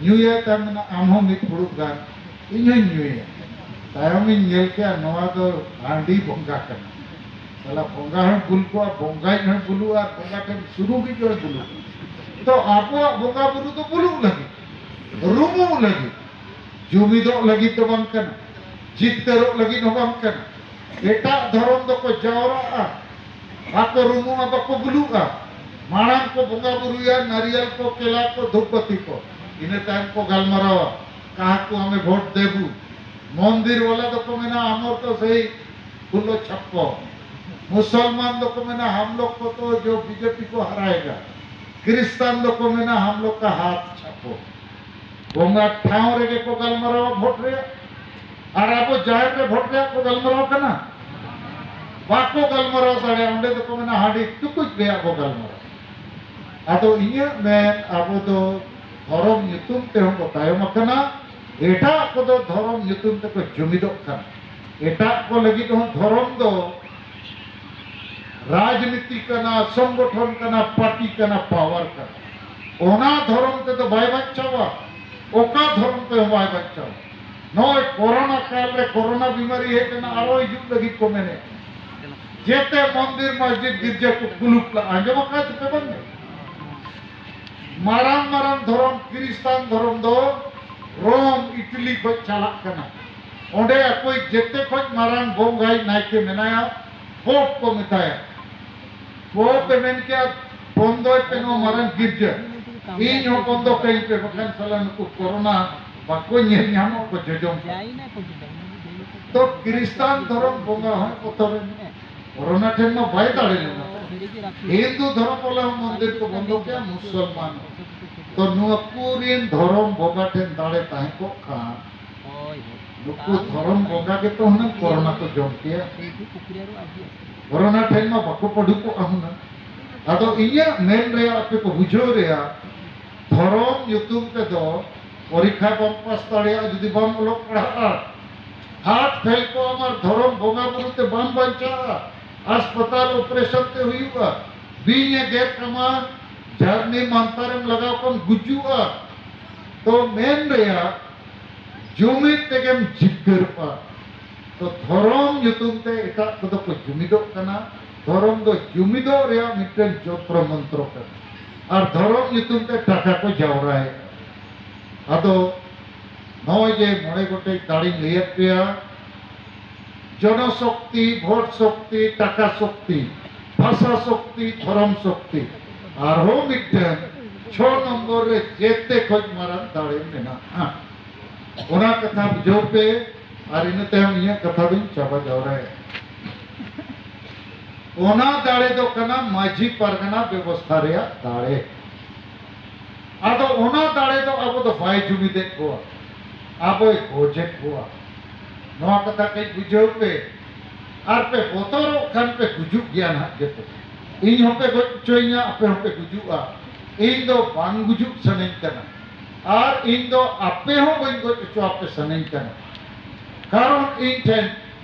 ᱧᱩᱭᱟᱭ ᱛᱟᱭᱚᱢ ᱢᱮᱱᱟ, "ᱟᱢ ᱦᱚᱸ ᱢᱤᱫ ᱯᱷᱩᱲᱩᱜ ᱜᱟᱱ, ᱤᱧ ᱦᱚᱸᱧ ᱧᱩᱭᱟ᱾" ᱛᱟᱭᱚᱢᱤᱧ ᱧᱮᱞ ᱠᱮᱜᱼᱟ, ᱱᱚᱣᱟ ᱫᱚ ᱦᱟᱺᱰᱤ ᱵᱚᱸᱜᱟ ᱠᱟᱱᱟ᱾ ᱥᱟᱞᱟ ᱵᱚᱸᱜᱟ ᱦᱚᱸᱭ ᱵᱩᱞ ᱠᱚᱜᱼᱟ, ᱵᱚᱸᱜᱟᱭᱤᱡ ᱦᱚᱸᱭ ᱵᱩᱞᱩᱜᱼᱟ, ᱟᱨ ᱵᱚᱸᱜᱟ ᱴᱷᱮᱱ ᱥᱩᱱᱩᱢᱤᱡ ᱦᱚᱸᱭ ᱵᱩᱞᱩᱜᱼᱟ᱾ ᱛᱚ ᱟᱵᱚᱣᱟᱜ ᱵᱚᱸᱜᱟ ᱵᱩᱨᱩ ᱫᱚ ᱵᱩᱞᱩᱜ ᱞᱟᱹᱜᱤᱫ, ᱨᱩᱢᱩᱜ ᱞᱟᱹᱜᱤᱫ, ᱡᱩᱢᱤᱫᱚᱜ ᱞᱟᱹᱜᱤᱫ ᱫᱚ ᱵᱟᱝ ᱠᱟᱱᱟ, ᱡᱤᱛᱠᱟᱹᱨᱚᱜ ᱞᱟᱹᱜᱤᱫ ᱦᱚᱸ ᱵᱟᱝ ᱠᱟᱱᱟ᱾ ᱮᱴᱟᱜ ᱫᱷᱚᱨᱚᱢ ᱫᱚᱠᱚ ᱡᱟᱣᱨᱟᱜᱼᱟ, ᱵᱟᱠᱚ ᱨᱩᱢᱩᱜᱼᱟ, ᱵᱟᱠᱚ ᱵᱩᱞᱩᱜᱼᱟ᱾ ᱢᱟᱲᱟᱝ ᱠᱚ ᱵᱚᱸᱜᱟ ᱵᱩᱨᱩᱭᱟ, ᱱᱟᱨᱤᱭᱟᱞ ᱠᱚ, ᱠᱮᱞᱟ ᱠᱚ, ᱫᱷᱩᱯᱵᱟᱹᱛᱤ ᱠᱚ, ᱤᱱᱟᱹ ᱛᱟᱭᱚᱢ ᱠᱚ ᱜᱟᱞᱢᱟᱨᱟᱣᱟ, "ᱠᱟᱦᱟ ᱠᱚ ᱦᱟᱢᱮ ᱵᱷᱳᱴ ᱫᱮᱵᱩ?" ᱢᱚᱱᱫᱤᱨ ᱵᱟᱞᱟ ᱫᱚᱠᱚ ᱢᱮᱱᱟ, "ᱟᱢᱚᱨ ᱛᱚ ᱥᱮᱭ ᱠᱷᱩᱞᱚ ᱪᱷᱟᱯᱯᱚ᱾" ᱢᱩᱥᱚᱞᱢᱟᱱ ᱫᱚᱠᱚ ᱢᱮᱱᱟ, "ᱦᱟᱢ ᱞᱳᱜ ᱠᱚ ᱛᱚ ᱡᱚ ᱵᱤᱡᱮᱯᱤ ᱠᱚ ᱦᱟᱨᱟᱭᱮᱜᱟ᱾" ᱠᱨᱤᱥᱛᱟᱱ ᱫᱚᱠᱚ ᱢᱮᱱᱟ, "ᱦᱟᱢ ᱞᱳᱜ ᱠᱟ ᱦᱟᱛ ᱪᱷᱟᱯᱚ᱾" ᱵᱚᱸᱜᱟ ᱴᱷᱟᱶ ᱨᱮᱜᱮ ᱠᱚ ᱜᱟᱞᱢᱟᱨᱟᱣᱟ ᱵᱷᱳᱴ ᱨᱮᱭᱟᱜ, ᱟᱨ ᱟᱵᱚ ᱡᱟᱦᱮᱨ ᱨᱮ ᱵᱷᱳᱴ ᱨᱮᱭᱟᱜ ᱠᱚ ᱜᱟᱞᱢᱟᱨᱟᱣ ᱠᱟᱱᱟ? ᱵᱟᱠᱚ ᱜᱟᱞᱢᱟᱨᱟᱣ ᱫᱟᱲᱮᱭᱟᱜᱼᱟ᱾ ᱚᱸᱰᱮ ᱫᱚᱠᱚ ᱢᱮᱱᱟ, "ᱦᱟᱺᱰᱤ ᱴᱩᱠᱩᱡ ᱨᱮᱭᱟᱜ ᱠᱚ ᱜᱟᱞᱢᱟᱨᱟᱣ᱾" ᱟᱫᱚ ᱤᱧᱟᱹᱜ ᱢᱮᱱ, ᱟᱵᱚ ᱫᱚ ᱫᱷᱚᱨᱚᱢ ᱧᱩᱛᱩᱢ ᱛᱮᱦᱚᱸ ᱠᱚ ᱛᱟᱭᱚᱢ ᱟᱠᱟᱱᱟ, ᱮᱴᱟᱜ ᱠᱚᱫᱚ ᱫᱷᱚᱨᱚᱢ ᱧᱩᱛᱩᱢ ᱛᱮᱠᱚ ᱡᱩᱢᱤᱫᱚᱜ ᱠᱟᱱᱟ᱾ ᱮᱴᱟᱜ ᱠᱚ ᱞᱟᱹᱜᱤᱫ ᱦᱚᱸ ᱫᱷᱚᱨᱚᱢ ᱫᱚ ᱨᱟᱡᱽᱱᱤᱛᱤ ᱠᱟᱱᱟ, ᱥᱚᱝᱜᱚᱴᱷᱚᱱ ᱠᱟᱱᱟ, ᱯᱟᱨᱴᱤ ᱠᱟᱱᱟ, ᱯᱟᱣᱟᱨ ᱠᱟᱱᱟ᱾ ᱚᱱᱟ ᱫᱷᱚᱨᱚᱢ ᱛᱮᱫᱚ ᱵᱟᱭ ᱵᱟᱧᱪᱟᱣᱟ᱾ ᱚᱠᱟ ᱫᱷᱚᱨᱚᱢ ᱛᱮᱦᱚᱸ ᱵᱟᱭ ᱵᱟᱧᱪᱟᱣᱟ᱾ ᱱᱚᱜᱼᱚᱭ ᱠᱚᱨᱳᱱᱟ ᱠᱟᱞ ᱨᱮ ᱠᱚᱨᱳᱱᱟ ᱵᱤᱢᱟᱨᱤ ᱦᱮᱡ ᱮᱱᱟ, ᱟᱨᱚ ᱦᱤᱡᱩᱜ ᱞᱟᱹᱜᱤᱫ ᱠᱚ ᱢᱮᱱᱮᱫ᱾ ᱡᱮᱛᱮ ᱢᱚᱱᱫᱤᱨ, ᱢᱚᱥᱡᱤᱫ, ᱜᱤᱨᱡᱟᱹ ᱠᱚ ᱠᱩᱞᱩᱯ ᱞᱟᱜᱼᱟ᱾ ᱟᱸᱡᱚᱢ ᱟᱠᱟᱫ ᱯᱮ ᱵᱟᱝ? ᱢᱟᱨᱟᱝ ᱢᱟᱨᱟᱝ ᱫᱷᱚᱨᱚᱢ, ᱠᱨᱤᱥᱴᱟᱱ ᱫᱷᱚᱨᱚᱢ ᱫᱚ ᱨᱳᱢ, ᱤᱴᱟᱞᱤ ᱠᱷᱚᱱ ᱪᱟᱞᱟᱜ ᱠᱟᱱᱟ᱾ ᱚᱸᱰᱮ ᱚᱠᱚᱭ ᱡᱮᱛᱮ ᱠᱷᱚᱱ ᱢᱟᱨᱟᱝ ᱵᱚᱸᱜᱟᱭ, ᱱᱟᱭᱠᱮ ᱢᱮᱱᱟᱭᱟ, ᱯᱳᱯ ᱠᱚ ᱢᱮᱛᱟᱭᱟ᱾ ᱯᱳᱯ ᱮ ᱢᱮᱱ ᱠᱮᱭᱟ, "ᱵᱚᱱᱫᱚᱭ ᱯᱮ ᱱᱚᱣᱟ ᱢᱟᱨᱟᱝ ᱜᱤᱨᱡᱟᱹ, ᱤᱧ ᱦᱚᱸ ᱵᱚᱱᱫᱚ ᱠᱟᱹᱧ ᱯᱮ, ᱵᱟᱠᱷᱟᱱ ᱥᱟᱞᱟ ᱱᱩᱠᱩ ᱠᱚᱨᱳᱱᱟ ᱵᱟᱠᱚ ᱧᱮᱞ ᱧᱟᱢᱚᱜ ᱠᱚ ᱡᱚᱡᱚᱢ ᱠᱟᱱᱟ᱾" ᱛᱚ ᱠᱨᱤᱥᱴᱟᱱ ᱫᱷᱚᱨᱚᱢ ᱵᱚᱸᱜᱟ ᱦᱚᱸᱭ ᱵᱚᱛᱚᱨᱮᱱ, ᱠᱚᱨᱳᱱᱟ ᱴᱷᱮᱱ ᱢᱟ ᱵᱟᱭ ᱫᱟᱲᱮ ᱞᱮᱱᱟ᱾ ᱦᱤᱱᱫᱩ ᱫᱷᱚᱨᱚᱢ ᱵᱟᱞᱟ ᱦᱚᱸ ᱢᱚᱱᱫᱤᱨ ᱠᱚ ᱵᱚᱱᱫᱚ ᱠᱮᱜᱼᱟ, ᱢᱩᱥᱚᱞᱢᱟᱱ ᱦᱚᱸ᱾ ᱛᱚ ᱱᱩᱠᱩ ᱨᱮᱱ ᱫᱷᱚᱨᱚᱢ ᱵᱚᱸᱜᱟ ᱴᱷᱮᱱ ᱫᱟᱲᱮ ᱛᱟᱦᱮᱸ ᱠᱚᱜ ᱠᱷᱟᱱ, ᱱᱩᱠᱩ ᱫᱷᱚᱨᱚᱢ ᱵᱚᱸᱜᱟ ᱜᱮᱛᱚ ᱦᱩᱱᱟᱹᱝ ᱠᱚᱨᱳᱱᱟ ᱠᱚ ᱡᱚᱢ ᱠᱮᱭᱟ᱾ ᱠᱚᱨᱳᱱᱟ ᱴᱷᱮᱱ ᱢᱟ ᱵᱟᱠᱚ ᱯᱟᱹᱰᱩᱠᱚᱜᱼᱟ ᱦᱩᱱᱟᱹᱝ᱾ ᱟᱫᱚ ᱤᱧᱟᱹᱜ ᱢᱮᱱ ᱨᱮᱭᱟᱜ, ᱟᱯᱮ ᱠᱚ ᱵᱩᱡᱷᱟᱹᱣ ᱨᱮᱭᱟᱜ, ᱫᱷᱚᱨᱚᱢ ᱧᱩᱛᱩᱢ ᱛᱮᱫᱚ ᱯᱚᱨᱤᱠᱷᱟ ᱵᱟᱢ ᱯᱟᱥ ᱫᱟᱲᱮᱭᱟᱜᱼᱟ ᱡᱩᱫᱤ ᱵᱟᱢ ᱚᱞᱚᱜ ᱯᱟᱲᱦᱟᱜᱼᱟ᱾ ᱦᱟᱨᱴ ᱯᱷᱮᱞ ᱠᱚᱜ ᱟᱢ ᱟᱨ ᱫᱷᱚᱨᱚᱢ ᱵᱚᱸᱜᱟ ᱵᱩᱨᱩ ᱛᱮ ᱵᱟᱢ ᱵᱟᱧᱪᱟᱜᱼᱟ᱾ ᱦᱟᱥᱯᱟᱛᱟᱞ ᱚᱯᱟᱨᱮᱥᱚᱱ ᱛᱮ ᱦᱩᱭᱩᱜᱼᱟ, ᱵᱤᱧ ᱮ ᱜᱮᱨ ᱠᱟᱢᱟ, ᱡᱷᱟᱨᱱᱤ ᱢᱟᱱᱛᱟᱨᱮᱢ ᱞᱟᱜᱟᱣ ᱠᱚᱢ ᱜᱩᱡᱩᱜᱼᱟ᱾ ᱛᱚ ᱢᱮᱱ ᱨᱮᱭᱟᱜ, ᱡᱩᱢᱤᱫ ᱛᱮᱜᱮᱢ ᱡᱤᱛᱠᱟᱹᱨᱚᱜᱼᱟ᱾ ᱛᱚ ᱫᱷᱚᱨᱚᱢ ᱧᱩᱛᱩᱢ ᱛᱮ ᱮᱴᱟᱜ ᱠᱚᱫᱚ ᱠᱚ ᱡᱩᱢᱤᱫᱚᱜ ᱠᱟᱱᱟ᱾ ᱫᱷᱚᱨᱚᱢ ᱫᱚ ᱡᱩᱢᱤᱫᱚᱜ ᱨᱮᱭᱟᱜ ᱢᱤᱫᱴᱮᱱ ᱡᱚᱱᱛᱨᱚ ᱢᱚᱱᱛᱨᱚ ᱠᱟᱱᱟ᱾ ᱟᱨ ᱫᱷᱚᱨᱚᱢ ᱧᱩᱛᱩᱢ ᱛᱮ ᱴᱟᱠᱟ ᱠᱚ ᱡᱟᱣᱨᱟᱭᱮᱫᱼᱟ᱾ ᱟᱫᱚ ᱱᱚᱜᱼᱚᱭ ᱡᱮ ᱢᱚᱬᱮ ᱜᱚᱴᱮᱡ ᱫᱟᱲᱮᱧ ᱞᱟᱹᱭᱟᱫ ᱯᱮᱭᱟ, ᱡᱚᱱᱚᱥᱚᱠᱛᱤ, ᱵᱷᱳᱴ ᱥᱚᱠᱛᱤ, ᱴᱟᱠᱟ ᱥᱚᱠᱛᱤ, ᱵᱷᱟᱥᱟ ᱥᱚᱠᱛᱤ, ᱫᱷᱚᱨᱚᱢ ᱥᱚᱠᱛᱤ, ᱟᱨᱦᱚᱸ ᱢᱤᱫᱴᱮᱱ ᱪᱷᱚ ᱱᱚᱢᱵᱚᱨ ᱨᱮ ᱡᱮᱛᱮ ᱠᱷᱚᱡ ᱢᱟᱨᱟᱝ ᱫᱟᱲᱮ ᱢᱮᱱᱟᱜᱼᱟ᱾ ᱚᱱᱟ ᱠᱟᱛᱷᱟ ᱵᱩᱡᱷᱟᱹᱣ ᱯᱮ, ᱟᱨ ᱤᱱᱟᱹ ᱛᱟᱭᱚᱢ ᱤᱧᱟᱹᱜ ᱠᱟᱛᱷᱟ ᱫᱚᱧ ᱪᱟᱵᱟ ᱡᱟᱣᱨᱟᱭᱟ᱾ ᱚᱱᱟ ᱫᱟᱲᱮ ᱫᱚ ᱠᱟᱱᱟ ᱢᱟᱹᱡᱷᱤ ᱯᱟᱨᱜᱟᱱᱟ ᱵᱮᱵᱚᱥᱛᱷᱟ ᱨᱮᱭᱟᱜ ᱫᱟᱲᱮ᱾ ᱟᱫᱚ ᱚᱱᱟ ᱫᱟᱲᱮ ᱫᱚ ᱟᱵᱚ ᱫᱚ ᱵᱟᱭ ᱡᱩᱢᱤᱫᱮᱫ ᱵᱚᱣᱟ, ᱟᱵᱚᱭ ᱜᱚᱡᱮᱫ ᱵᱚᱣᱟ᱾ ᱱᱚᱣᱟ ᱠᱟᱛᱷᱟ ᱠᱟᱹᱡ ᱵᱩᱡᱷᱟᱹᱣ ᱯᱮ᱾ ᱟᱨ ᱯᱮ ᱵᱚᱛᱚᱨᱚᱜ ᱠᱷᱟᱱ ᱯᱮ ᱜᱩᱡᱩᱜ ᱜᱮᱭᱟ ᱱᱟᱦᱟᱜ ᱡᱚᱛᱚ᱾ ᱤᱧ ᱦᱚᱸᱯᱮ ᱜᱚᱡ ᱦᱚᱪᱚᱧᱟ, ᱟᱯᱮ ᱦᱚᱸᱯᱮ ᱜᱩᱡᱩᱜᱼᱟ᱾ ᱤᱧ ᱫᱚ ᱵᱟᱝ ᱜᱩᱡᱩᱜ ᱥᱟᱱᱟᱧ ᱠᱟᱱᱟ, ᱟᱨ ᱤᱧ ᱫᱚ ᱟᱯᱮ ᱦᱚᱸ ᱵᱟᱹᱧ ᱜᱚᱡ ᱦᱚᱪᱚ ᱟᱯᱮ ᱥᱟᱱᱟᱧ ᱠᱟᱱᱟ᱾ ᱠᱟᱨᱚᱱ ᱤᱧ ᱴᱷᱮᱱ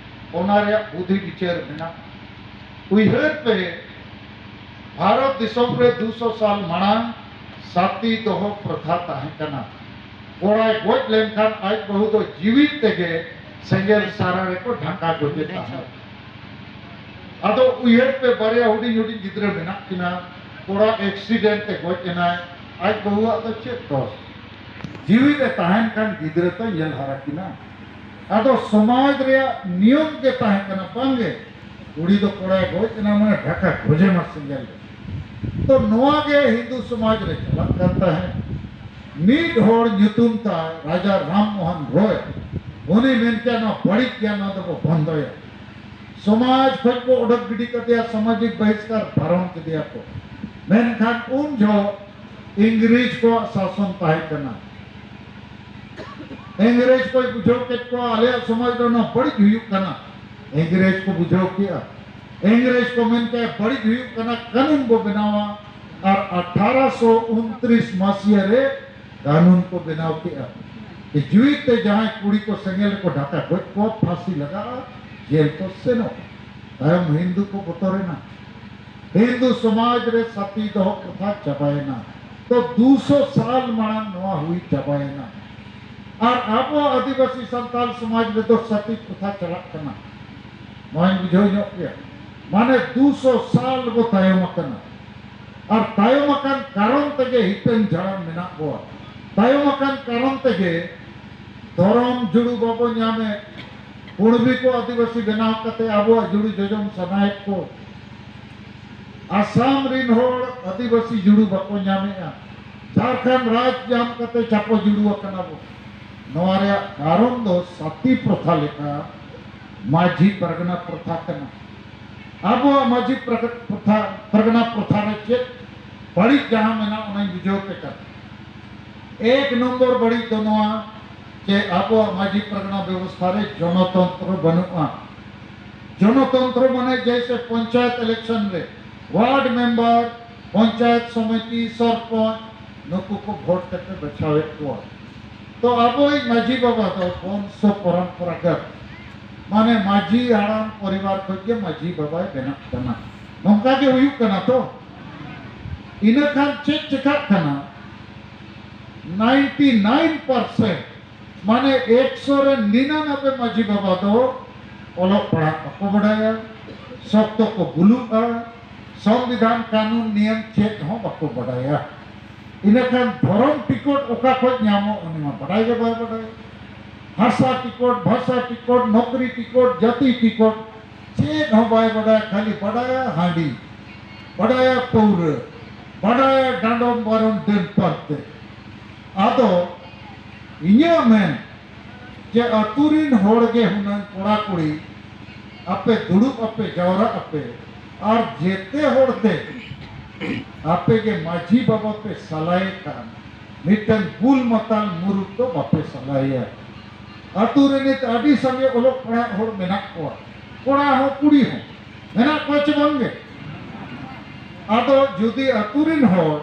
ᱚᱱᱟ ᱨᱮᱭᱟᱜ ᱵᱩᱫᱷᱤ ᱵᱤᱪᱟᱹᱨ ᱢᱮᱱᱟᱜᱼᱟ᱾ ᱩᱭᱦᱟᱹᱨ ᱯᱮ, ᱵᱷᱟᱨᱚᱛ ᱫᱤᱥᱚᱢ ᱨᱮ ᱫᱩᱥᱚ ᱥᱟᱞ ᱢᱟᱲᱟᱝ ᱥᱟᱛᱤ ᱫᱚᱦᱚ ᱯᱨᱚᱛᱷᱟ ᱛᱟᱦᱮᱸ ᱠᱟᱱᱟ᱾ ᱠᱚᱲᱟᱭ ᱜᱚᱡ ᱞᱮᱱᱠᱷᱟᱱ ᱟᱡ ᱵᱟᱹᱦᱩ ᱫᱚ ᱡᱤᱣᱤᱫ ᱛᱮᱜᱮ ᱥᱮᱸᱜᱮᱞ ᱥᱟᱨᱟ ᱨᱮᱠᱚ ᱰᱷᱟᱠᱟ ᱜᱚᱡᱮ ᱛᱟᱦᱮᱸᱫ᱾ ᱟᱫᱚ ᱩᱭᱦᱟᱹᱨ ᱯᱮ, ᱵᱟᱨᱭᱟ ᱦᱩᱰᱤᱧ ᱦᱩᱰᱤᱧ ᱜᱤᱫᱽᱨᱟᱹ ᱢᱮᱱᱟᱜ ᱠᱤᱱᱟ, ᱠᱚᱲᱟ ᱮᱠᱥᱤᱰᱮᱱᱴ ᱛᱮ ᱜᱚᱡ ᱮᱱᱟᱭ, ᱟᱡ ᱵᱟᱹᱦᱩᱣᱟᱜ ᱫᱚ ᱪᱮᱫ ᱫᱚᱥ? ᱡᱤᱣᱤ ᱨᱮ ᱛᱟᱦᱮᱱ ᱠᱷᱟᱱ ᱜᱤᱫᱽᱨᱟᱹ ᱛᱚ ᱧᱮᱞ ᱦᱟᱨᱟ ᱠᱤᱱᱟ᱾ ᱟᱫᱚ ᱥᱚᱢᱟᱡᱽ ᱨᱮᱭᱟᱜ ᱱᱤᱭᱚᱢ ᱜᱮ ᱛᱟᱦᱮᱸ ᱠᱟᱱᱟ, ᱵᱟᱝᱜᱮ, ᱠᱩᱲᱤ ᱫᱚ ᱠᱚᱲᱟᱭ ᱜᱚᱡ ᱮᱱᱟ ᱢᱟᱱᱮ ᱰᱷᱟᱠᱟ ᱜᱚᱡᱮ ᱢᱟ ᱥᱮᱸᱜᱮᱞ ᱨᱮ᱾ ᱛᱚ ᱱᱚᱣᱟ ᱜᱮ ᱦᱤᱱᱫᱩ ᱥᱚᱢᱟᱡᱽ ᱨᱮ ᱪᱟᱞᱟᱜ ᱠᱟᱱ ᱛᱟᱦᱮᱸᱫ᱾ ᱢᱤᱫ ᱦᱚᱲ ᱧᱩᱛᱩᱢ ᱛᱟᱭ ᱨᱟᱡᱟ ᱨᱟᱢ ᱢᱳᱦᱚᱱ ᱨᱚᱭ, ᱩᱱᱤ ᱢᱮᱱ ᱠᱮᱫ, "ᱱᱚᱣᱟ ᱵᱟᱹᱲᱤᱡ ᱜᱮᱭᱟ, ᱱᱚᱣᱟ ᱫᱚᱵᱚ ᱵᱚᱱᱫᱚᱭᱟ᱾" ᱥᱚᱢᱟᱡᱽ ᱠᱷᱚᱡ ᱠᱚ ᱚᱰᱚᱠ ᱜᱤᱰᱤ ᱠᱟᱫᱮᱭᱟ, ᱥᱟᱢᱟᱡᱤᱠ ᱵᱟᱦᱤᱥᱠᱟᱨ ᱯᱟᱨᱚᱢ ᱠᱮᱫᱮᱭᱟ ᱠᱚ᱾ ᱢᱮᱱᱠᱷᱟᱱ ᱩᱱ ᱡᱚᱦᱚᱜ ᱤᱝᱨᱮᱡᱽ ᱠᱚᱣᱟᱜ ᱥᱟᱥᱚᱱ ᱛᱟᱦᱮᱸ ᱠᱟᱱᱟ᱾ ᱤᱝᱨᱮᱡᱽ ᱠᱚᱭ ᱵᱩᱡᱷᱟᱹᱣ ᱠᱮᱫ ᱠᱚᱣᱟ, ᱟᱞᱮᱭᱟᱜ ᱥᱚᱢᱟᱡᱽ ᱨᱮ ᱱᱚᱣᱟ ᱵᱟᱹᱲᱤᱡ ᱦᱩᱭᱩᱜ ᱠᱟᱱᱟ᱾ ᱤᱝᱨᱮᱡᱽ ᱠᱚ ᱵᱩᱡᱷᱟᱹᱣ ᱠᱮᱜᱼᱟ, ᱤᱝᱨᱮᱡᱽ ᱠᱚ ᱢᱮᱱ ᱠᱮᱜᱼᱟ, ᱵᱟᱹᱲᱤᱡ ᱦᱩᱭᱩᱜ ᱠᱟᱱᱟ, ᱠᱟᱹᱱᱩᱱ ᱵᱚ ᱵᱮᱱᱟᱣᱟ᱾ ᱟᱨ ᱟᱴᱷᱟᱨᱚᱥᱚ ᱩᱱᱛᱨᱤᱥ ᱢᱟᱥᱤᱭᱟ ᱨᱮ ᱠᱟᱹᱱᱩᱱ ᱠᱚ ᱵᱮᱱᱟᱣ ᱠᱮᱜᱼᱟ᱾ ᱡᱤᱣᱤ ᱛᱮ ᱡᱟᱦᱟᱸᱭ ᱠᱩᱲᱤ ᱠᱚ ᱥᱮᱸᱜᱮᱞ ᱨᱮᱠᱚ ᱰᱷᱟᱠᱟ ᱜᱚᱡ ᱠᱚᱣᱟ, ᱯᱷᱟᱸᱥᱤ ᱞᱟᱜᱟᱜᱼᱟ, ᱡᱮᱞ ᱠᱚ ᱥᱮᱱᱚᱜᱼᱟ᱾ ᱛᱟᱭᱚᱢ ᱦᱤᱱᱫᱩ ᱠᱚ ᱵᱚᱛᱚᱨᱮᱱᱟ᱾ ᱦᱤᱱᱫᱩ ᱥᱚᱢᱟᱡᱽ ᱨᱮ ᱥᱟᱛᱤ ᱫᱚᱦᱚ ᱯᱨᱚᱛᱷᱟ ᱪᱟᱵᱟᱭᱮᱱᱟ᱾ ᱛᱚ ᱫᱩᱥᱚ ᱥᱟᱞ ᱢᱟᱲᱟᱝ ᱱᱚᱣᱟ ᱦᱩᱭ ᱪᱟᱵᱟᱭᱮᱱᱟ᱾ ᱟᱨ ᱟᱵᱚ ᱟᱹᱫᱤᱵᱟᱹᱥᱤ ᱥᱟᱱᱛᱟᱲ ᱥᱚᱢᱟᱡᱽ ᱨᱮᱫᱚ ᱥᱟᱛᱤ ᱯᱨᱚᱛᱷᱟ ᱪᱟᱞᱟᱜ ᱠᱟᱱᱟ᱾ ᱱᱚᱣᱟᱧ ᱵᱩᱡᱷᱟᱹᱣ ᱧᱚᱜ ᱠᱮᱭᱟ᱾ ᱢᱟᱱᱮ ᱫᱩᱥᱚ ᱥᱟᱞ ᱵᱚ ᱛᱟᱭᱚᱢ ᱟᱠᱟᱱᱟ᱾ ᱟᱨ ᱛᱟᱭᱚᱢ ᱟᱠᱟᱱ ᱠᱟᱨᱚᱱ ᱛᱮᱜᱮ ᱦᱤᱯᱟᱹᱝ ᱡᱷᱟᱲᱟᱝ ᱢᱮᱱᱟᱜ ᱵᱚᱣᱟ᱾ ᱛᱟᱭᱚᱢ ᱟᱠᱟᱱ ᱠᱟᱨᱚᱱ ᱛᱮᱜᱮ ᱫᱷᱚᱨᱚᱢ ᱡᱩᱲᱩ ᱵᱟᱵᱚ ᱧᱟᱢᱮᱫ, ᱠᱩᱲᱵᱤ ᱠᱚ ᱟᱹᱫᱤᱵᱟᱹᱥᱤ ᱵᱮᱱᱟᱣ ᱠᱟᱛᱮ ᱟᱵᱚᱣᱟᱜ ᱡᱩᱲᱩ ᱡᱚᱡᱚᱢ ᱥᱟᱱᱟᱭᱮᱫ ᱠᱚ, ᱟᱥᱟᱢ ᱨᱤᱱ ᱦᱚᱲ ᱟᱹᱫᱤᱵᱟᱹᱥᱤ ᱡᱩᱲᱩ ᱵᱟᱠᱚ ᱧᱟᱢᱮᱫᱼᱟ, ᱡᱷᱟᱲᱠᱷᱚᱸᱰ ᱨᱟᱡᱽ ᱧᱟᱢ ᱠᱟᱛᱮ ᱪᱟᱯᱚ ᱡᱩᱲᱩ ᱟᱠᱟᱱᱟ ᱵᱚ᱾ ᱱᱚᱣᱟ ᱨᱮᱭᱟᱜ ᱠᱟᱨᱚᱱ ᱫᱚ ᱥᱟᱛᱤ ᱯᱨᱚᱛᱷᱟ ᱞᱮᱠᱟ ᱢᱟᱹᱡᱷᱤ ᱯᱟᱨᱜᱟᱱᱟ ᱯᱨᱚᱛᱷᱟ ᱠᱟᱱᱟ᱾ ᱟᱵᱚᱣᱟᱜ ᱢᱟᱹᱡᱷᱤ ᱯᱨᱚᱜ-, ᱯᱨᱚᱛᱷᱟ, ᱯᱟᱨᱜᱟᱱᱟ ᱯᱨᱚᱛᱷᱟ ᱨᱮ ᱪᱮᱫ ᱵᱟᱹᱲᱤᱡ ᱡᱟᱦᱟᱸ ᱢᱮᱱᱟᱜ, ᱚᱱᱟᱧ ᱵᱩᱡᱷᱟᱹᱣ ᱯᱮ ᱠᱟᱱᱟ᱾ ᱮᱠ ᱱᱚᱢᱵᱚᱨ ᱵᱟᱹᱲᱤᱡ ᱫᱚ ᱱᱚᱣᱟ ᱡᱮ ᱟᱵᱚᱣᱟᱜ ᱢᱟᱹᱡᱷᱤ ᱯᱟᱨᱜᱟᱱᱟ ᱵᱮᱵᱚᱥᱛᱷᱟ ᱨᱮ ᱡᱚᱱᱚᱛᱚᱱᱛᱨᱚ ᱵᱟᱹᱱᱩᱜᱼᱟ᱾ ᱡᱚᱱᱚᱛᱚᱱᱛᱨᱚ ᱢᱟᱱᱮ ᱡᱮᱭᱥᱮ ᱯᱚᱧᱪᱟᱭᱮᱛ ᱤᱞᱮᱠᱥᱚᱱ ᱨᱮ ᱣᱟᱨᱰ ᱢᱮᱢᱵᱟᱨ, ᱯᱚᱧᱪᱟᱭᱮᱛ ᱥᱚᱢᱤᱛᱤ, ᱥᱚᱨᱯᱚᱧᱪ, ᱱᱩᱠᱩ ᱠᱚ ᱵᱷᱳᱴ ᱠᱟᱛᱮ ᱵᱟᱪᱷᱟᱣᱮᱫ ᱠᱚᱣᱟ᱾ ᱛᱚ ᱟᱵᱚᱭᱤᱡ ᱢᱟᱹᱡᱷᱤ ᱵᱟᱵᱟ ᱫᱚ ᱵᱚᱝᱥᱚ ᱯᱚᱨᱚᱢᱯᱚᱨᱟᱜᱚᱛ, ᱢᱟᱱᱮ ᱢᱟᱹᱡᱷᱤ ᱦᱟᱲᱟᱢ ᱯᱚᱨᱤᱵᱟᱨ ᱠᱷᱚᱱ ᱜᱮ ᱢᱟᱹᱡᱷᱤ ᱵᱟᱵᱟᱭ ᱵᱮᱱᱟᱜ ᱠᱟᱱᱟ᱾ ᱱᱚᱝᱠᱟ ᱜᱮ ᱦᱩᱭᱩᱜ ᱠᱟᱱᱟ ᱛᱚ᱾ ᱤᱱᱟᱹ ᱠᱷᱟᱱ ᱪᱮᱫ ᱪᱮᱠᱟᱜ ᱠᱟᱱᱟ? ᱱᱟᱭᱤᱱᱴᱤ ᱱᱟᱭᱤᱱ ᱯᱟᱨᱥᱮᱱᱴ, ᱢᱟᱱᱮ ᱮᱠᱥᱚ ᱨᱮ ᱱᱤᱱᱟᱱᱟᱵᱮ ᱢᱟᱹᱡᱷᱤ ᱵᱟᱵᱟ ᱫᱚ ᱚᱞᱚᱜ ᱯᱟᱲᱦᱟᱜ ᱵᱟᱠᱚ ᱵᱟᱰᱟᱭᱟ, ᱥᱚᱠᱛᱚ ᱠᱚ ᱵᱩᱞᱩᱜᱼᱟ, ᱥᱚᱝᱵᱤᱫᱷᱟᱱ ᱠᱟᱹᱱᱩᱱ ᱱᱤᱭᱚᱢ ᱪᱮᱫ ᱦᱚᱸ ᱵᱟᱠᱚ ᱵᱟᱰᱟᱭᱟ᱾ ᱤᱱᱟᱹ ᱠᱷᱟᱱ ᱫᱷᱚᱨᱚᱢ ᱴᱤᱠᱚᱴ ᱚᱠᱟ ᱠᱷᱚᱱ ᱧᱟᱢᱚᱜ, ᱩᱱᱤ ᱢᱟ ᱵᱟᱰᱟᱭ ᱜᱮ ᱵᱟᱭ ᱵᱟᱰᱟᱭᱟ᱾ ᱦᱟᱥᱟ ᱴᱤᱠᱚᱴ, ᱵᱷᱟᱥᱟ ᱴᱤᱠᱚᱴ, ᱱᱚᱠᱨᱤ ᱴᱤᱠᱚᱴ, ᱡᱟᱹᱛᱤ ᱴᱤᱠᱚᱴ, ᱪᱮᱫ ᱦᱚᱸ ᱵᱟᱭ ᱵᱟᱰᱟᱭᱟ, ᱠᱷᱟᱹᱞᱤ ᱵᱟᱰᱟᱭᱟ ᱦᱟᱺᱰᱤ, ᱵᱟᱰᱟᱭᱟ ᱯᱟᱹᱣᱨᱟᱹ, ᱵᱟᱰᱟᱭᱟ ᱰᱟᱸᱰᱚᱢ ᱵᱟᱨᱚᱱ ᱰᱟᱹᱱ ᱯᱟᱨᱛᱮ᱾ ᱟᱫᱚ ᱤᱧᱟᱹᱜ ᱢᱮᱱ ᱡᱮ ᱟᱹᱛᱩ ᱨᱤᱱ ᱦᱚᱲ ᱜᱮ ᱦᱩᱱᱟᱹᱝ ᱠᱚᱲᱟ ᱠᱩᱲᱤ ᱟᱯᱮ ᱫᱩᱲᱩᱵ ᱟᱯᱮ, ᱡᱟᱣᱨᱟᱜ ᱟᱯᱮ, ᱟᱨ ᱡᱮᱛᱮ ᱦᱚᱲ ᱛᱮ ᱟᱯᱮ ᱜᱮ ᱢᱟᱹᱡᱷᱤ ᱵᱟᱵᱟ ᱯᱮ ᱥᱟᱞᱟᱭᱮ ᱠᱟᱱ, ᱢᱤᱫᱴᱟᱝ ᱵᱩᱞ ᱢᱟᱛᱟᱞ ᱢᱩᱨᱩᱠ ᱫᱚ ᱵᱟᱯᱮ ᱥᱟᱞᱟᱭᱮᱭᱟ᱾ ᱟᱹᱛᱩ ᱨᱮ ᱱᱤᱛ ᱟᱹᱰᱤ ᱥᱟᱸᱜᱮ ᱚᱞᱚᱜ ᱯᱟᱲᱦᱟᱜ ᱦᱚᱲ ᱢᱮᱱᱟᱜ ᱠᱚᱣᱟ, ᱠᱚᱲᱟ ᱦᱚᱸ ᱠᱩᱲᱤ ᱦᱚᱸ ᱢᱮᱱᱟᱜ ᱠᱚᱣᱟ ᱪᱮ ᱵᱟᱝ ᱜᱮ? ᱟᱫᱚ ᱡᱩᱫᱤ ᱟᱹᱛᱩ ᱨᱤᱱ ᱦᱚᱲ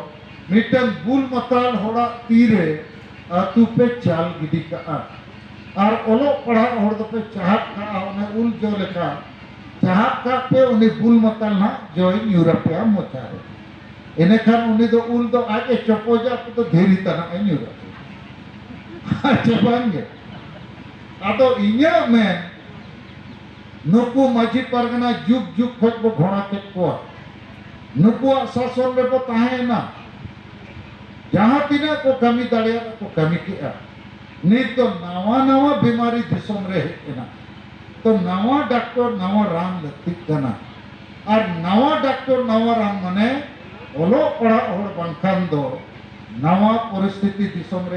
ᱢᱤᱫᱴᱟᱝ ᱵᱩᱞ ᱢᱟᱛᱟᱞ ᱦᱚᱲᱟᱜ ᱛᱤᱨᱮ ᱟᱹᱛᱩ ᱯᱮ ᱪᱟᱞ ᱜᱤᱰᱤ ᱠᱟᱜᱼᱟ, ᱟᱨ ᱚᱞᱚᱜ ᱯᱟᱲᱦᱟᱜ ᱦᱚᱲ ᱫᱚᱯᱮ ᱪᱟᱦᱟᱜ ᱠᱟᱜᱼᱟ, ᱚᱱᱮ ᱩᱞ ᱡᱚ ᱞᱮᱠᱟ ᱪᱟᱦᱟᱜ ᱠᱟᱜ ᱯᱮ, ᱩᱱᱤ ᱵᱩᱞ ᱢᱟᱛᱟᱞ ᱱᱟᱦᱟᱜ ᱡᱚᱭ ᱧᱩᱨ ᱟᱯᱮᱭᱟ ᱢᱚᱪᱟ ᱨᱮ᱾ ᱤᱱᱟᱹᱠᱷᱟᱱ ᱩᱱᱤ ᱫᱚ ᱩᱞ ᱫᱚ ᱟᱡ ᱮ ᱪᱚᱯᱚᱡᱟ, ᱟᱯᱮ ᱫᱚ ᱫᱷᱤᱨᱤ ᱛᱟᱱᱟᱜ ᱮ ᱧᱩᱨ ᱟᱯᱮᱭᱟ᱾ ᱟᱪᱪᱷᱟ, ᱵᱟᱝ ᱜᱮ? ᱟᱫᱚ ᱤᱧᱟᱹᱜ ᱢᱮᱱ, ᱱᱩᱠᱩ ᱢᱟᱹᱡᱷᱤ ᱯᱟᱨᱜᱟᱱᱟ ᱡᱩᱜᱽ ᱡᱩᱜᱽ ᱠᱷᱚᱱ ᱵᱚ ᱜᱷᱚᱲᱟ ᱠᱮᱫ ᱠᱚᱣᱟ, ᱱᱩᱠᱩᱣᱟᱜ ᱥᱟᱥᱚᱱ ᱨᱮᱵᱚ ᱛᱟᱦᱮᱸᱭᱮᱱᱟ, ᱡᱟᱦᱟᱸ ᱛᱤᱱᱟᱹᱜ ᱠᱚ ᱠᱟᱹᱢᱤ ᱫᱟᱲᱮᱭᱟᱜ ᱠᱚ ᱠᱟᱹᱢᱤ ᱠᱮᱜᱼᱟ᱾ ᱱᱤᱛ ᱫᱚ ᱱᱟᱣᱟ ᱱᱟᱣᱟ ᱵᱤᱢᱟᱨᱤ ᱫᱤᱥᱚᱢ ᱨᱮ ᱦᱮᱡ ᱮᱱᱟ, ᱛᱚ ᱱᱟᱣᱟ ᱰᱟᱠᱛᱚᱨ ᱱᱟᱣᱟ ᱨᱟᱱ ᱞᱟᱹᱠᱛᱤᱜ ᱠᱟᱱᱟ᱾ ᱟᱨ ᱱᱟᱣᱟ ᱰᱟᱠᱛᱚᱨ ᱱᱟᱣᱟ ᱨᱟᱱ ᱢᱟᱱᱮ ᱚᱞᱚᱜ ᱯᱟᱲᱦᱟᱜ ᱦᱚᱲ ᱵᱟᱝᱠᱷᱟᱱ ᱫᱚ ᱱᱟᱣᱟ ᱯᱚᱨᱤᱥᱛᱷᱤᱛᱤ ᱫᱤᱥᱚᱢ ᱨᱮ